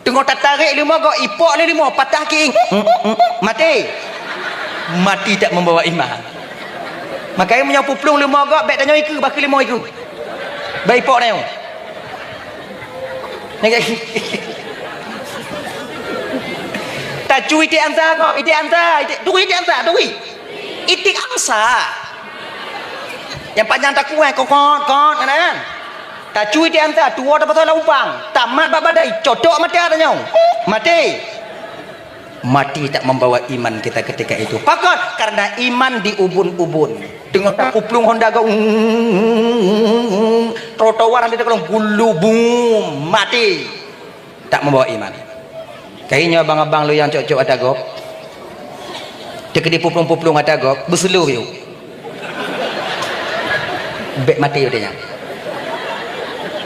Teungoh tatarek leumo gob, ipok lé leumo, patah kiéng. Maté. Mati tak membawa iman. Makanya meunyoe puplueng leumo gob, bèk tanyoe ikeue, bah keu leumo ikeue. Bèk ipok tanyoe. Tacue iték ansa gob, iték ansa, iték, turi iték ansa, turi. Iték ansa. Nyang panyang takueh, kokot, kot, kan, kan? Tacue iték ansa, tuwoe tapasoe lam upang. Tamat bak badai, codok mata tanyoe. Maté. Mati tak membawa iman kita ketika itu. Pakon? Karena iman diubun-ubun. Teungoh tapuplueng honda gob, trotoar di takalon gulu bum, mati. Tak membawa iman. Kayée nyoe abang-abang lôn nyang cok-cok ata gob. Teukeudi puplueng-puplueng ata gob, beuseuloh yôh. Bèk maté watèe nyan.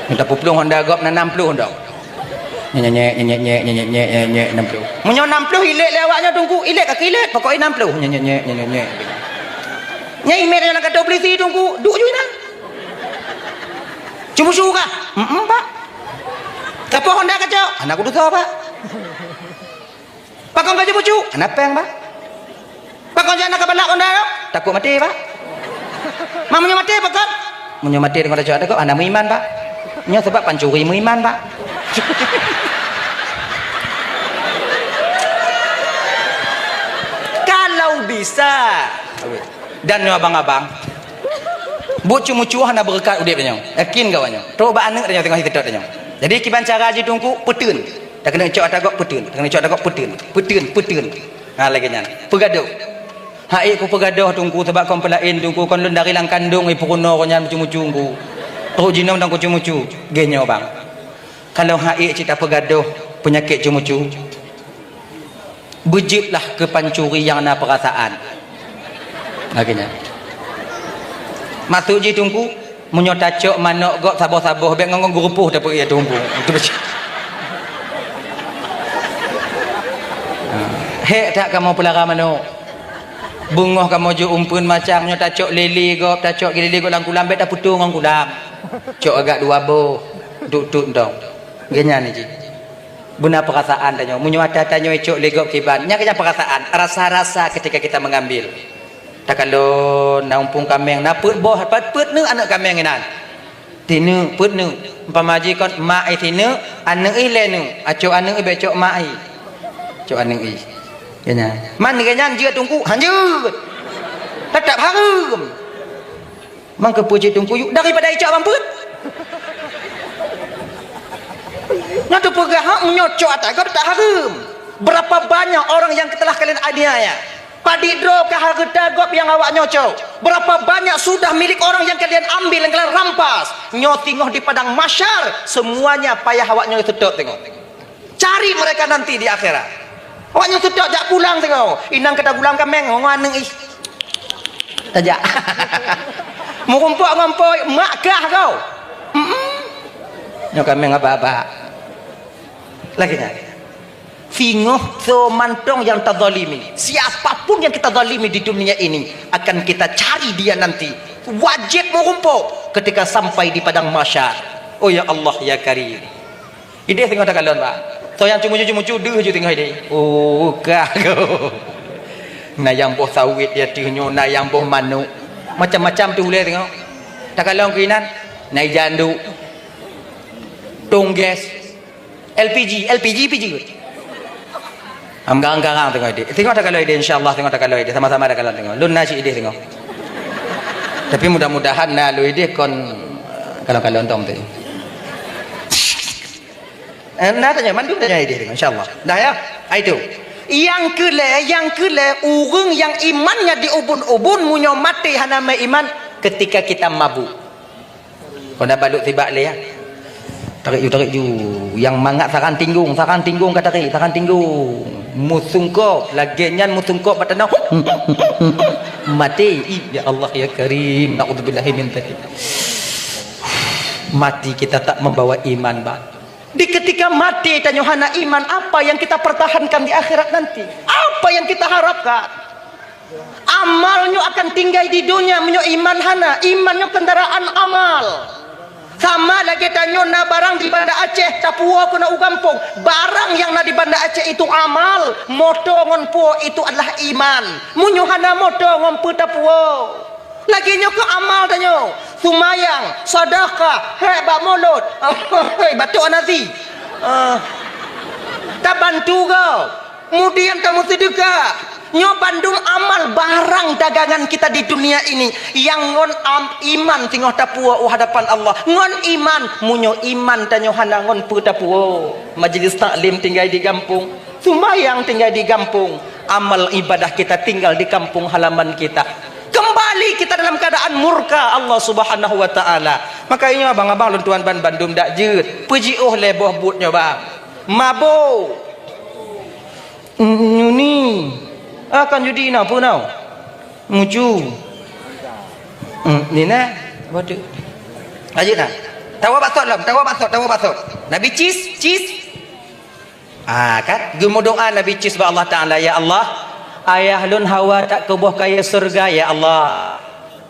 Minta puplueng honda gob na nam ploh dong. Nyek, nyek, nyek, nam ploh. Meunyoe nam ploh ilét lé awak nyoe Teungku, ilét ka ilét, pokok nam ploh. Nyek, nyek, nyek, nyek, nyek. Nyang imét nyang ka polisi Teungku, duek ju inan. Cubu-cubu kah? Em, em, Pak. Sapo honda kacok? Anak kudu tho, Pak. Pakon ka cubu-cubu? Hana péng, Pak. Pakon jak na ka balak honda nyoe? Takot maté, Pak. Ma meunyoe maté, pakon? Meunyoe maté deungon tacok ata gob, hana meuiman, Pak. Nyoe sabab pancuri meuiman, Pak. Kalau bisa. Dan nyoe abang-abang. Buet cumu-cumu hana beureukat udép tanyoe. Yakin keu awak nyoe. Trok bak aneuk tanyoe teungoh hiseutôt tanyoe. Jadi kiban cara jih Teungku, peuteun. Takeuneuk cok ata gob peuteun, takeuneuk cok ata gob peuteun, peuteun, peuteun. Ha, lagèe nyan. Peugadôh. Hai ku peugadôh Teungku, sabab kon peulaén Teungku, kon lôn dari lam kandông, eh, peurunoe nyan mucu-mucu Teungku. Trok jinom dan kucu-mucu. Geuh nyoe bang. Kalau hai cit tapeugadôh peunyakét cu-mucu, beujeuet lah keu pancuri nyang na peurasaan. Lagèe nyan. Maksud jih Teungku, meunyoe tacok manok gob saboh-saboh, bék ngon-ngon geurupoh tapeuék ya Teungku. Itu betul. Ha. Hék that kamoe peulara manok. Beungoh kamoe jok umpeuen macam nyoe tacok lélé gob, tacok lélé gob lam kulam, bék tapeutoe ngon kulam. Cok agak dua boh, duek-duek ntong. Geuhnyan jih. Beuna peurasaan tanyoe. Meunyoe ata tanyoe icok lé gob kiban, nyan keujang peurasaan, rasa-rasa ketika kita mengambil. Takalon na umpung kaméng, na peuet boh, peuet, peuet neuk aneuk kaméng inan. Tineuk, peuet neuk. Umpama jih kon mak i tineuk, aneuk i lhée neuk. Acok aneuk i bék cok mak i. Cok aneuk i. Geuhnyan. Man geuhnyan jeuet Teungku, hanjeuet. Teutap hareuem. Mangkeupeu cit Teungku yuk daripada icok ban peuet. Nyan teupeugah hak meunyoe cok ata gob tak hareuem. Berapa banyak orang yang telah kalian aniaya? Padit droe ka hareuta gob nyang awak nyoe cok. Berapa banyak sudah milik orang yang kalian ambil, yang kalian rampas? Nyoe singoh di padang mahsyar, semuanya payah awak nyoe seutôt singoh. Cari mereka nanti di akhirat. Awak nyoe seutôt jak pulang singoh. Inong ka tagulang kaméng ngon aneuk ih. Tajak. Meurumpok ngon po mak kah kau. Mm-mm. Nyoe kaméng abak-abak. Lagi nyan. Singoh soe mantong nyang tazalimi, siapapun yang kita zalimi di dunia ini, akan kita cari dia nanti. Wajib meurumpok ketika sampai di padang mahsyar. Oh ya Allah, ya Karim. Idéh singoh takalon, Pak. Soe nyang ceumucu-ceumucu deuh ju singoh idéh. Oh, kah kau. Na nyang boh sawét di ateueh nyoe, na nyang boh manok. Macam-macam teuh ulée singoh. Takalon keuinan, na jandu. Tong gas. L P G, L P G, P G. Am garang-garang tengok idéh. Tengok takalon idéh, insya Allah tengok takalon idéh. Sama-sama takalon tengok. Lôn na cit idéh tengok. Tapi mudah-mudahan na lôn idéh kon kalon-kalon tom tu. Eh, na tanya, mandum tanya idéh tengok, insya Allah. Dah ya? Ah, itu. Yang keulhée, yang keulhée, ureuëng yang imannya diubun-ubun, meunyoe maté hana meuiman ketika kita mabuk. Kon na balut sibak lé, ya. Tarék ju, tarék ju. Nyang mangat saran tinggong, saran tinggong ka tarék, saran tinggong. Meusungkop, lagée nyan meusungkop bak tanoh. Maté. Ih, ya Allah, ya Karim. Naudzubillahi min dzalik. Mati kita tak membawa iman, Bang. Di ketika mati, tanyoe hana iman, apa yang kita pertahankan di akhirat nanti? Apa yang kita harapkan? Amal nyoe akan tinggai di dunia meunyoe iman hana. Iman nyoe kendaraan amal. Sama lagée tanyoe na barang di Banda Aceh, tapuwoe keunoe u gampông. Barang nyang na di Banda Aceh itu amal. Moto ngon puwoe itu adalah iman. Meunyoe hana moto ngon peue tapuwoe. Lagée nyoe keuh amal tanyoe. Sumayang, sedekah, hék bak mulod. Hei, batuk hana si. Ah. Tabantu gob. Kemudian tameuseudeukah. Nyoe bandum amal barang dagangan kita di dunia ini. Nyang ngon am-, iman singoh tapuwoe u hadapan Allah. Ngon iman, meunyoe iman tanyoe hana ngon peue tapuwoe. Majelis taklim tinggai di gampông. Sumbayang tinggai di gampông, amal ibadah kita tinggal di kampung halaman kita. Kembali kita dalam keadaan murka Allah Subhanahu wa Ta'ala. Maka inyoe abang-abang lôn tuan ban bandum dak jeuet. Peujiôh lé boh buet nyoe, bang. Mabo. Nyuni. Akan judi na, peue na? Mucu. Hmm, ni na. Apa tu? Lanjut na. Tawa baksot lom, tawa baksot, tawa baksot. Nabi Cis, Cis. Ah, kan? Geumeudoa Nabi Cis bak Allah Taala, "Ya Allah, ayah lôn hawa that keu boh kayée syeuruga, ya Allah."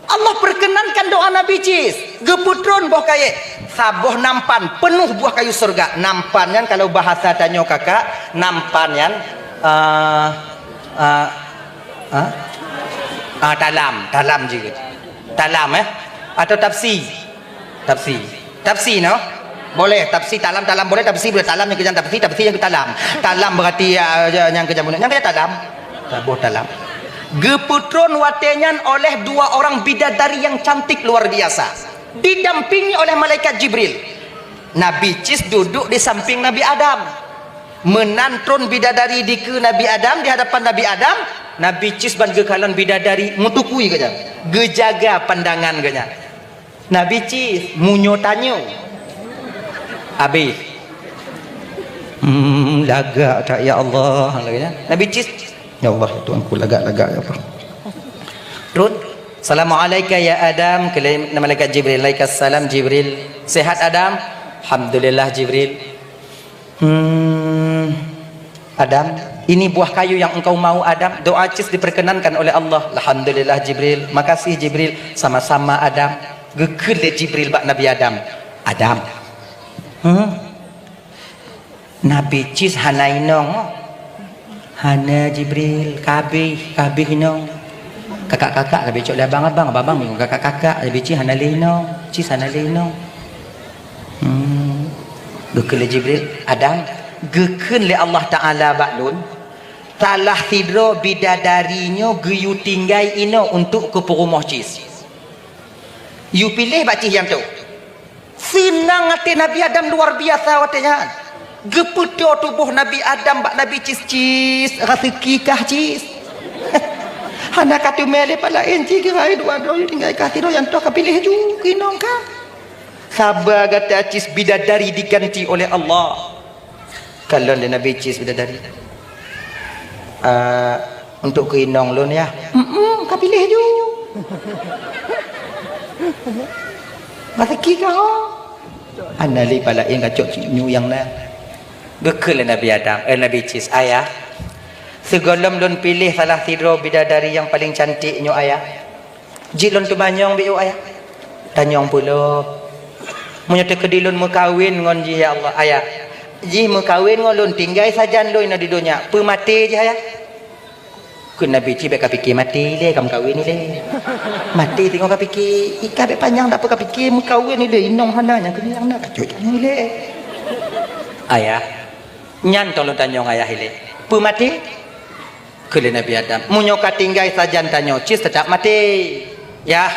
Allah perkenankan doa Nabi Cis. Geupeutron boh kayée. Saboh nampan peunoh boh kayée syeuruga. Nampan nyan kalau bahasa tanyoe kakak, nampan nyan, ah, ah, ah, ah, talam, talam jih. Talam, eh? Atau tapsi? Tapsi. Tapsi, no? Boleh, tapsi, talam, talam boleh, tapsi boleh, talam nyang keujang tapsi, tapsi nyang keujang talam. Talam berarti, ya, ya, nyang keujang bunoe. Nyang keujang talam. Taboh talam. Geupeutron watée nyan oleh dua orang bidadari yang cantik luar biasa. Didampingi oleh malaikat Jibril. Nabi Cis duduk di samping Nabi Adam. Meunan tron bidadari dikeue Nabi Adam di hadapan Nabi Adam, Nabi Cis ban geukalon bidadari meutukui geuhnyan. Geujaga pandangan geuhnyan. Nabi Cis, meunyoe tanyoe. Habéh. Hmm, lagak that, ya Allah. Lagak nyan. Nabi Cis, "Ya Allah, ya Tuhanku, lagak-lagak, ya Allah." Rot. "Assalamualaika ya Adam." Kheun lé malaikat Jibril, "Alaikassalam Jibril." "Sehat Adam?" "Alhamdulillah Jibril." "Hmm, Adam, ini buah kayu yang engkau mau Adam, doa cis diperkenankan oleh Allah." "Alhamdulillah Jibril." "Makasih Jibril." "Sama-sama Adam." Geukheun lé Jibril bak Nabi Adam, "Adam, hmm, Nabi cis hana inong?" "Hana Jibril, ka habéh, ka habéh inong." Kakak-kakak ka habéh cok lé abang-abang, abang-abang bingung, kakak-kakak, Nabi cis hana lé inong, cis hana lé inong. Hmm. Geukheun lé Jibril, "Adam, geukheun lé Allah Taala bak lôn, salah sidroe bidadari nyoe geuyue tinggai inoe untuk keu peurumoh cis. Yue piléh bak cis nyang toh." Seunang até Nabi Adam luar biasa watée nyan. Geupeutoe tuboh Nabi Adam bak Nabi cis, "Cis, raseuki kah cis?" "Hana ka teumé lé pat laén cis, kira dua droe tinggai kah sidroe nyang toh ka piléh ju keu inong kah." Saba gata cis, bidadari diganti oleh Allah. Kalon lé Nabi cis bidadari. "Ah, untuk keu inong lôn ya?" "Mm-mm, ka piléh ju." "Raseuki kah ho?" "Hana lé pat laén, kacok nyoe nyang na." Geukheun lé Nabi Adam, eh, Nabi cis, "Ayah, sigohlom lôn piléh salah sidroe bidadari nyang paleng cantik nyoe, Ayah, jeuet lôn teumanyong beu, Ayah." "Tanyong peue lom?" "Meunyoe teukeudi lôn meukawen ngon jih, ya Allah, Ayah, jih meukawen ngon lôn, tinggai sajan lôn inoe di donya, peue maté jih, Ayah?" Kheun Nabi cis, "Bék ka pike maté ilée, ka meukawen ilée. Maté teungoh ka pike, i kah bék panyang, dak peue ka pike meukawen ilée, inong hana, nyang keunoe nyang na, kacok nyoe ilée." "Ayah, nyan tolong tanyong Ayah ilée. Peue maté?" Kheun lé Nabi Adam, "Meunyoe ka tinggai sajan tanyoe, cis teutap maté. Yah,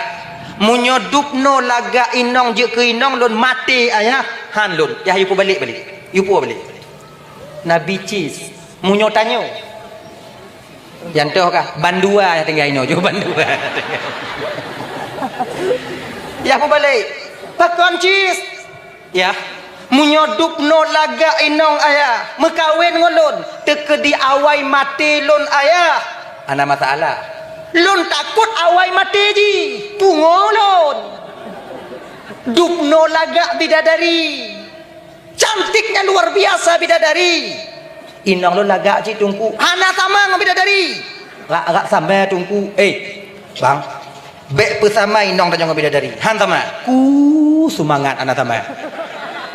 meunyoe dubnoe lagak inong jeuet keu inong lôn maté, Ayah, han lôn. Yah, yue peubalek balek. Yue peubalek." Nabi cis, "Meunyoe tanyoe." "Nyang toh kah?" "Bandua nyang tinggai inoe ju, bandua." "Yah peubalek." "Pakon cis?" "Yah, meunyoe dubnoe lagak inong, Ayah, meukawen ngon lôn, teukeudi awai maté lôn, Ayah, hana masalah. Lôn takot awai maté jih, pungo lôn. Dubnoe lagak bidadari. Cantiknya luar biasa bidadari." "Inong lôn lagak cit, Teungku." "Hana sama ngon bidadari." "Rak-rak sama, Teungku." "Eh, bang, bék peusama inong tanyoe ngon bidadari. Han sama." "Ku seumangat hana sama."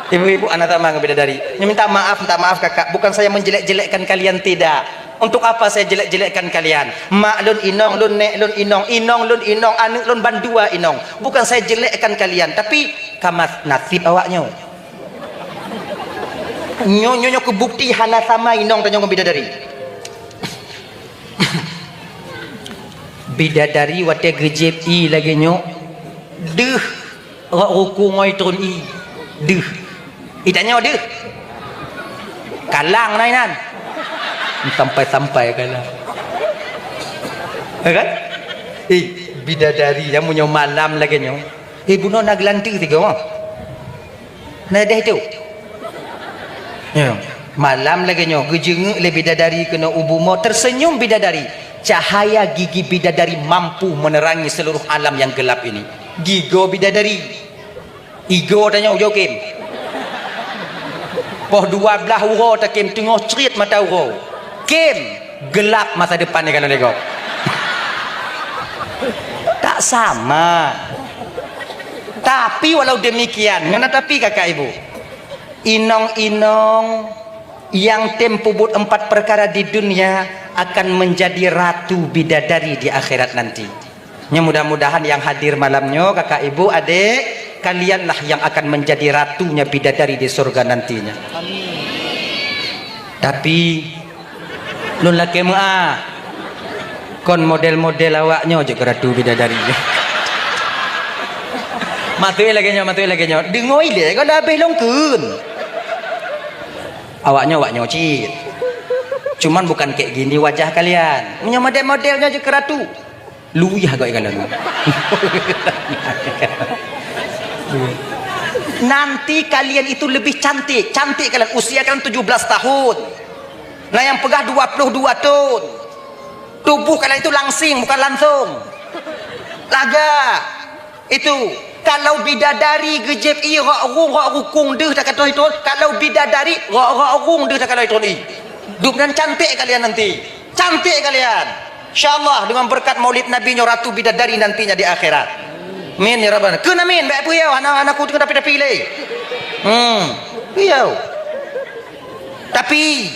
Ibu-ibu, hana sama ngon bidadari. Nyoe minta maaf, minta maaf, Kakak. Bukan saya menjelek-jelekkan kalian, tidak. Untuk apa saya jelek-jelekkan kalian? Mak lôn inong, lôn nék lôn inong, inong lôn inong, aneuk lôn bandua inong. Bukan saya jelekkan kalian, tapi ka mas-, nasib awak nyoe. Nyoe, nyoe, nyoe keu bukti hana sama inong tanyoe ngon bidadari. Bidadari watée geujieb ié lagée nyoe, deuh, rot ruku ngon ié tron ié, deuh. Ié tanyoe deuh. Kalang na inan. Sampai-sampai kalang. Ya kan? Eh, bidadari nyang meunyoe malam lagée nyoe. Eh, bunoe na geulanteue sigoe, ha? Na deh tu. Ya. Malam lagée nyoe, geujeungeuk lé bidadari keunoe u bumoe, tersenyum bidadari. Cahaya gigi bidadari mampu menerangi seluruh alam yang gelap ini. Gigoe bidadari. Igoe tanyoe ujoe kem. Poh dua blaih uroe takem, teungoh crit mata uroe. Kem, gelap masa depan nyoe kalau lé gob. Tak sama. Tapi walau demikian, ngon tapi kakak ibu, inong-inong nyang tem peubuet empat perkara di dunia akan menjadi ratu bidadari di akhirat nanti. Nyoe mudah-mudahan nyang hadir malam nyoe, kakak ibu, adek, kalianlah yang akan menjadi ratunya bidadari di surga nantinya. Tapi lôn lakée meuáh, kon model-model awak nyoe jeuet keu ratu bidadari. Maté lagée nyoe, maté lagée nyoe. Deungoe ilée, kon habéh lôn kheun. Awak nyoe, awak nyoe cit. Cuman bukan kayak gini wajah kalian. Meunyoe model-model nyoe jeuet keu ratu. Luyah gok ikalon. Nanti kalian itu lebih cantik. Cantik kalian, usia kalian tujuh belas tahun. Nah, yang peugah dua puluh dua tahun. Tubuh kalian itu langsing, bukan langsung. Lagak. Itu, kalau bidadari geujép ié rok rung, rok rukung deuh takalon iton, kalau bidadari rok, rok rung deuh takalon iton ié. Dum nan cantik kalian nanti. Cantik kalian. Insya Allah, dengan berkat maulid Nabi nyoe, ratu bidadari nantinya di akhirat. Amin ya rabbal. Kheun amin, bèk peuyeuh, hana, hana kuteung tapi-tapi lé. Hmm, peuyeuh. Tapi.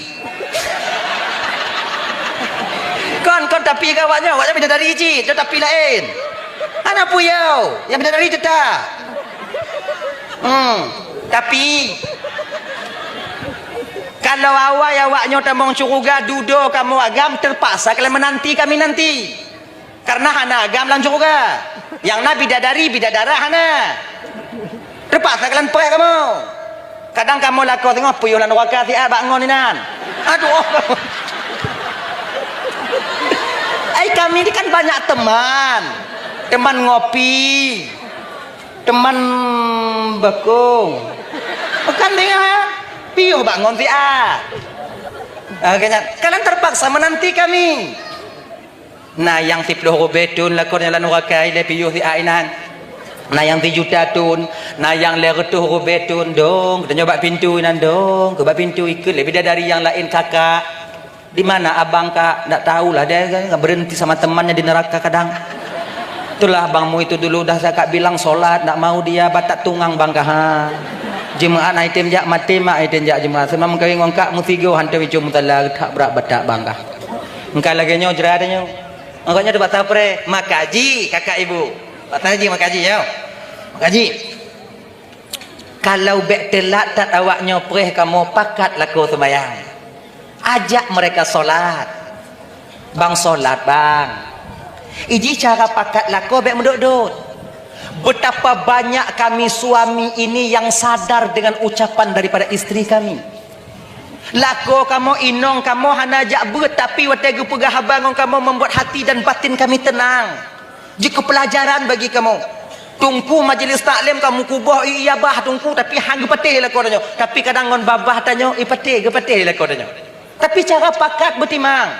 Kon, kon tapi keu awaknyoe, awaknyoe bidadari cit, tapi laén. Hana peuyeuh, nyang bidadari teutap. Hmm, tapi. Kalau awai awaknyoe tamong syeuruga, dudoe kamoe agam, terpaksa kalian menanti kami nanti. Karena hana agam lam syeuruga. Nyang na bidadari, bidadarah hana. Terpaksa kalian preh kamoe. Kadang kamoe lakoe singoh peuyeuh lam nuraka siat bak ngon inan. Aduh. Ai kami ni kan banyak teman. Teman ngopi. Teman bakong. Bukan dia, ya? Piôh bak ngon siat. Ah, kalian, kalian terpaksa menanti kami. Na nyang siplôh ribèe thôn lakoe nyoe lam nuraka ilèe piôh siat inan. Na nyang sijuta thôn, na nyang lhèe reutôh ribèe thôn, dong, geutanyoe bak pintoe inan, dong, keu bak pintoe ikheun lé bidadari nyang laén, "Kakak, di mana abang, Kak?" "Ndak tahulah, dia kan berhenti sama temannya di neraka kadang. Itulah abangmu itu dulu dah saya Kak bilang sholat, ndak mau dia, batat tungang bang kah, ha. Jeumaat hana item jak, maté mak item jak jeumaat. Seumah meukawen ngon Kak, meusigoe hantom icue musala, that brat batat bang kah." Engkai lagèe nyoe jrat nyoe. Engkai nyoe bak tapreh, makaji kakak ibu. Bak taji makaji, ya. Makaji. Kalau bèk teulat that awaknyoe preh kamoe pakat lakoe seumayang. Ajak mereka sholat. Bang sholat, bang. Iji cara pakat lakoe bèk meudot-dot. Betapa banyak kami suami ini yang sadar dengan ucapan daripada istri kami. Lakoe kamoe, inong kamoe hana jak beuet, tapi watèe geupeugah haba ngon kamoe membuat hati dan batin kami tenang. Jeuet keu peulajaran bagi kamoe. Teungku majlis taklim kamoe kuboh, iya bah Teungku, tapi han geupatéh lakoe tanyoe. Tapi kadang ngon babah tanyoe, ipatéh, geupatéh lakoe tanyoe. Tapi cara pakat beutimang.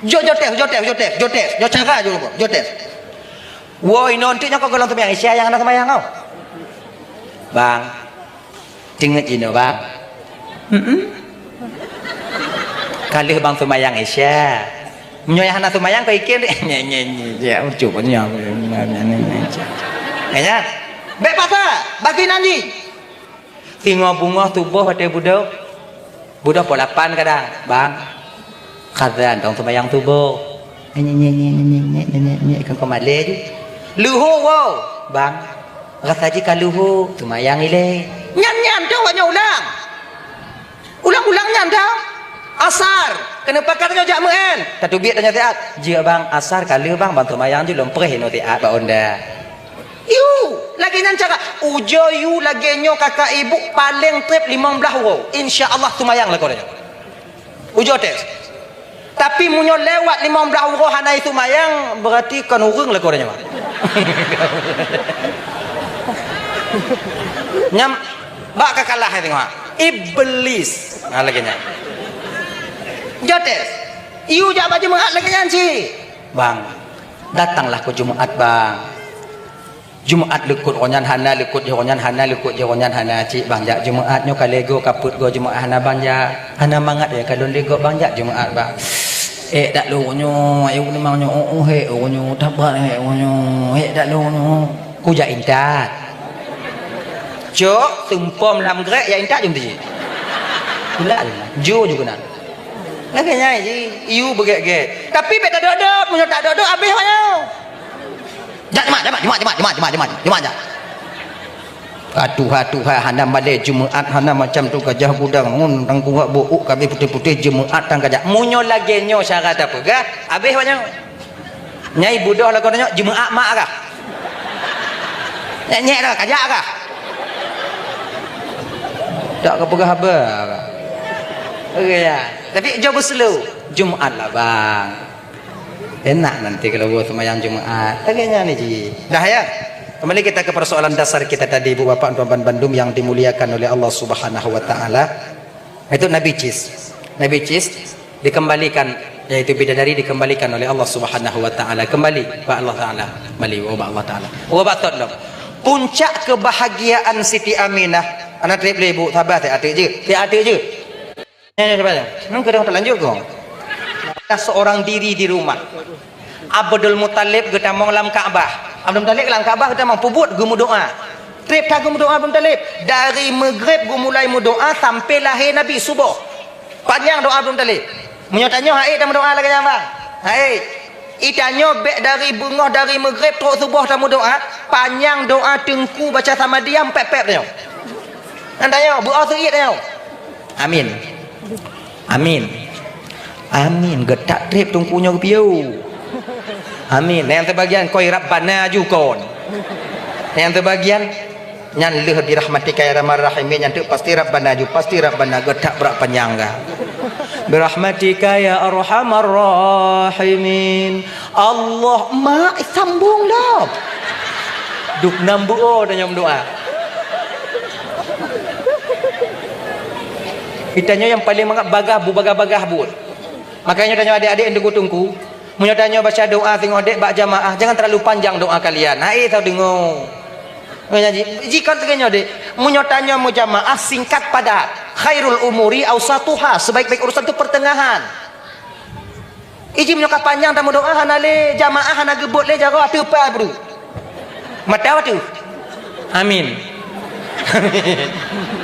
Jok, jok tes, jok tes, jok tes, jok tes. Jok cara jok, jok tes. Woi, nonton nyoe kau golom seumayang Isya nyang hana seumayang kau. Bang. Teungeut jinoe, Bang. Mm-mm. Ka lheueh bang seumayang Isya. Meunyoe hana seumayang, kau ikir deh. Nye, nye, nye, nye, ucup, nye, nye, nye, nye, nye. Ya, ya. Bèk paksa, bagi nanti. Singoh beungoh suboh watèe budok. Budok pukul lapan kadang, "Bang, khazan dong seumayang suboh." Nye, nye, nye, kan kau malèe ju. Leuhô, wow. "Bang, rasa jih ka leuhô, seumayang ilèe." Nyan, nyan, tu awak nyan ulang. Ulang-ulang nyan dah. Asar, keuneuk pakat tanyoe jak meu'en. Tateubiet tanyoe siat. "Jeuet bang, asar ka lheueh bang, bantu mayang jih lôn preh inoe siat bak onda." Yu, lagèe nyan cara. Ujoe yu lagèe nyoe kakak ibu paleng trép limong blaih uroe. Insya Allah seumayang lakoe tanyoe. Ujoe tes. Tapi meunyoe lewat limong blaih uroe hana seumayang, berarti kon ureueng lakoe tanyoe. Nyam, bak ka kalah hai tengok. Iblis. Ha, lagèe nyan. Jotes. Iyu jak bak Jumaat lagèe nyan cit. Bang, datanglah keu Jumaat, Bang. Jumaat likot awak nyan hana, likot jih awak nyan hana, likot jih awak nyan hana. Cit, Bang, jak Jumaat nyoe ka lhèe goe, ka peuet goe Jumaat hana, Bang, jak. Hana mangat ya, ka lôn lhèe goe, Bang, jak Jumaat, Bang. Eh, dak lôn nyoe, ayo memang nyoe, oh, oh, hek, oh, nyoe, tabat, hek, oh, nyoe, hek, dak lôn nyoe. Kujak intat. Cok, seumpom lam grek, ya intat jom tiji. Pula, jo juga nak. Lagèe nyan ji, iyu beugèt-gèt. Tapi bèk tadok-dok, meunyoe tadok-dok, abéh awak nyoe. Jak, Jumaat, Jumaat, Jumaat, jak. Ka tuha, tuha, hana malèe Jumaat, hana macam tu gajah gudang, ngon tangkurak buuk, kabeh putéh-putéh Jumaat tan kajak. Meunyoe lagèe nyoe syarat tapeugah, abéh awak nyoe. Nyai budoh lakoe tanyoe, Jumaat mak kah? Nyek-nyek dah, kajak kah? Tak ka peugah haba kah? Oke ya. Tapi jo beuseuleue, Jumaat lah, Bang. Enak nanti kalau buat sembahyang Jumaat. Lagèe nyan ji. Dah ya. Kembali kita ke persoalan dasar kita tadi, Ibu Bapak, Tuan-tuan bandum yang dimuliakan oleh Allah Subhanahu wa taala. Itu Nabi Cis. Nabi Cis dikembalikan Yaitu bidadari dikembalikan oleh Allah Subhanahu wa Ta'ala. Kembali bak Allah Ta'ala. Kembali bak Allah Ta'ala. Bak tot lom. Puncak kebahagiaan Siti Aminah. Hana treb lé, Bu, sabar, siat teuk jeuet. Siat teuk jeuet. Nyoe, nyoe, nyoe, nyoe. Nyoe keudroe talanjut kong. Ada seorang diri di rumah. Abdul Muthalib geutamong lam Ka'bah. Abdul Muthalib lam Ka'bah geutamong, peubuet geumeudoa. Treb that geumeudoa Abdul Muthalib. Dari Maghrib geumulai meudoa sampai lahé Nabi suboh. Panyang doa Abdul Muthalib. Meunyoe tanyoe hai tameudoa lagèe nyan, Bang. Hai. Itanyoe bèk dari beungoh dari Maghrib trok suboh tameudoa, panyang doa Teungku baca Samadiyah pép-pép tanyoe. Nyan tanyoe, beuoh seuiet tanyoe. Amin. Amin. Amin. Geutak treb Teungku nyoe geupiôh. Amin. Nyang teubagian koi Rabbana aju kon. Nyang teubagian nyan lheueh birahmatika ya arhamar rahimin, nyan teuk pasti Rabbana aju, pasti Rabbana geutak brat panyang ka. Birahmatika ya arhamar rahimin. Allah, mak sambung lom. Dum nam beuo dan nyom doa. Kita nyoe nyang paling mangat bagah bu, bagah-bagah buet. Makanya tanyoe adik-adik yang teungku-teungku, meunyoe tanyoe baca doa singoh dek bak jamaah, jangan terlalu panjang doa kalian. Hai, tau deungoe. Meunyoe ji, jikon teungoh dek, meunyoe tanyoe meujamaah singkat padat. Khairul umuri ausatuha, sebaik-baik urusan tu pertengahan. Iji meunyoe ka panyang tameudoa hana lé, jamaah hana geubot lé jaroe ateueh pa bru. Mata ateueh. Amin. Amin.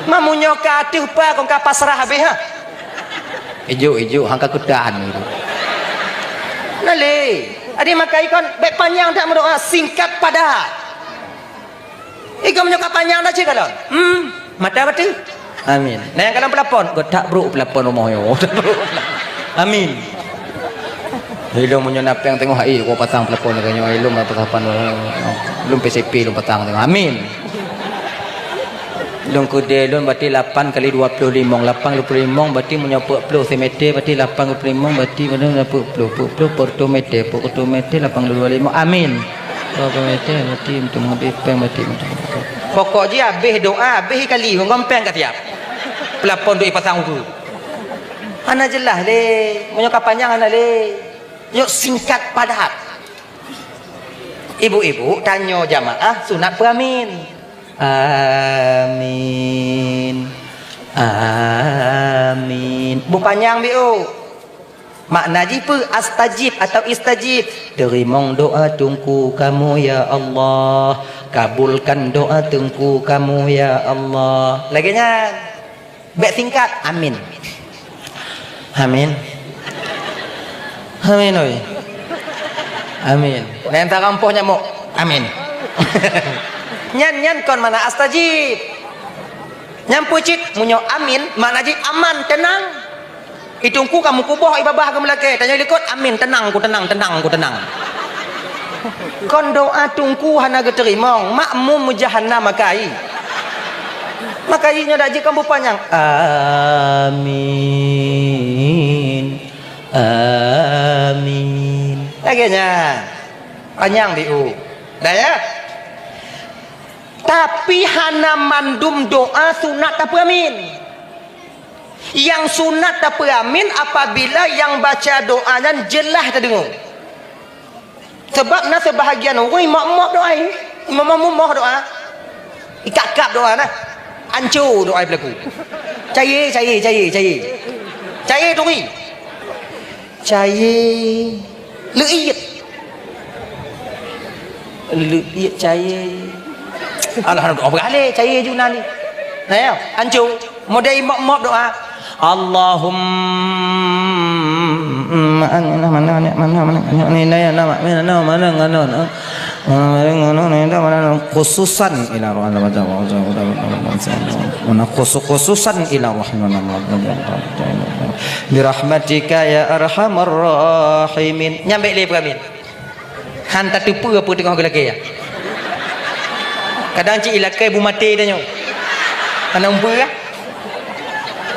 Mamunyoe ka ateueh pa kon ka pasrah habéh ha. Ijuk, ijuk, hangka keutan gitu. Nah lé. Adi makai kon bèk panyang dak meudoa, singkat padat. Iga meunyoe ka panyang dah cit kalon. Hmm, mata bateue. Amin. Nah, nyang kalon pelapon, geutak brok pelapon rumoh nyoe. Amin. Ilong meunyoe napeng tengok hai, gua pasang pelapon lagèe nyoe, ilong dah pasang pan, ilong P C P ilong pasang tengok. Amin. Ilong keudè ilong berarti lapan kali dua puluh limong, lapan kali dua puluh limong berarti meunyoe peuet ploh semeter, berarti lapan kali dua puluh limong berarti peuet ploh, peuet ploh, peuet ploh meter, peuet ploh meter, lapan kali dua puluh limong. Amin. Dua puluh meter, mati, untung habéh péng, mati, mati. Pokok jih habéh doa, habéh kali, ngon péng ka siap. Pelapon duek ipasang ukeue. Hana jeulaih lé, meunyoe ka panyang hana lé. Yuk singkat padat. Ibu-ibu tanyoe jamaah sunat peuamin. Amin. Amin. Beupanyang biôh. Makna jih peue? Astajib atau istajib. Teurimong doa teungku kamoe, ya Allah. Kabulkan doa teungku kamoe, ya Allah. Lagèe nyan. Bèk singkat. Amin. Amin. Amin, oi. Amin. Nyan tarampoh nyamok. Amin. Nyan, nyan kon makna astajib. Nyang peucit, meunyoe amin, makna jih aman, teunang. I teungku ka meukuboh, i babah ka meulakèe, tanyoe likot, amin, teunang ku, teunang, teunang ku, teunang. Kon doa teungku hana geuteurimong, makmum meujahanam makai. Makai nyoe dak jeuet kon beupanyang. Amin. Amin. Lagèe nyan. Panyang biôh. Dah ya? Tapi hana mandum doa sunat tapeuamin. Nyang sunat tapeuamin apabila nyang baca doa nyan jeulaih tadeungoe. Sabab na seubahagian ureueng mop-mop doa, mop-mop doa. Ikap-kap doa na. Anco doa peulaku. Caye, caye, caye, caye. Caye turi. Caye. Leuiet. Leuiet caye. Alah, oh, beuralé caye ju nan ni. Nah, ya, anco. Modai mop-mop doa. Allahumma khususan ila rahman khususan ila rahman birahmatika ya arhamar rahimin. Nyampe lé peuamin. Han tateupeue peue teungoh geulakèe. Kadang cit ilakèe bu maté tanyoe. Hana umpeue kah?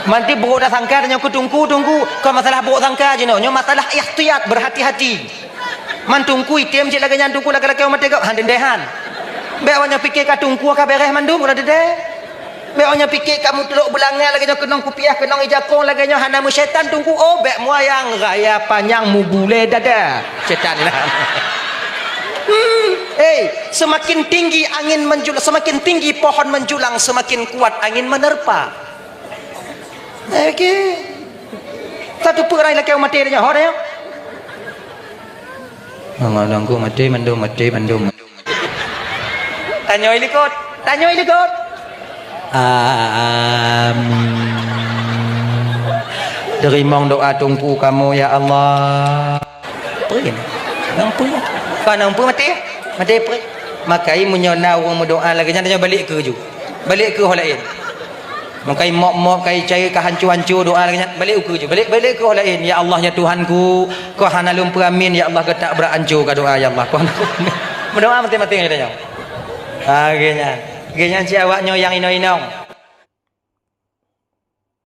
Manti buruk dah sangka tanyoe keu teungku, teungku. Kon masalah buruk sangka jinoe. Nyoe masalah ihtiyat, berhati-hati. Man teungku item cit lagèe nyan teungku lakèe-lakèe u maté gob, han dendeh han. Bèk awak nyoe pike ka teungku ka bèrèh mandum udah dendeh. Bék nyoe pike kamu trok beulangèt lagèe nyoe, keunong kupiah, keunong ijakong lagèe nyoe, hana meusyaitan teungku. Oh, bék muayang raya panyang mubulé dada. Syaitan lah. Hmm, eh, semakin tinggi angin menjulang, semakin tinggi pohon menjulang, semakin kuat angin menerpa. Oke. Satu peurang lakèe maté nyoe, ho nyoe. Mangat nangku maté mandum, maté mandum. Tanyoe likot, tanyoe likot. Amin. Teurimong doa teungku kamoe, ya Allah. Peue nyan? Nang peue? Ka nang peue maté? Maté peue? Makai meunyoe na ureueng meudoa lagèe nyan, tanyoe balek keu ju. Balek keu ho laén. Makai mop-mop, kai cai ka hanco-hanco doa lagèe nyan, balek ukeue ju. Balek, balek keu ho laén. Ya Allah, ya Tuhanku, kau hana lôn peue amin, ya Allah, geutak brat hanco ka doa, ya Allah. Kau hana meudoa maté-maté tanyoe. Ha, lagèe nyan. Lagèe nyan cit awak nyoe nyang inong-inong.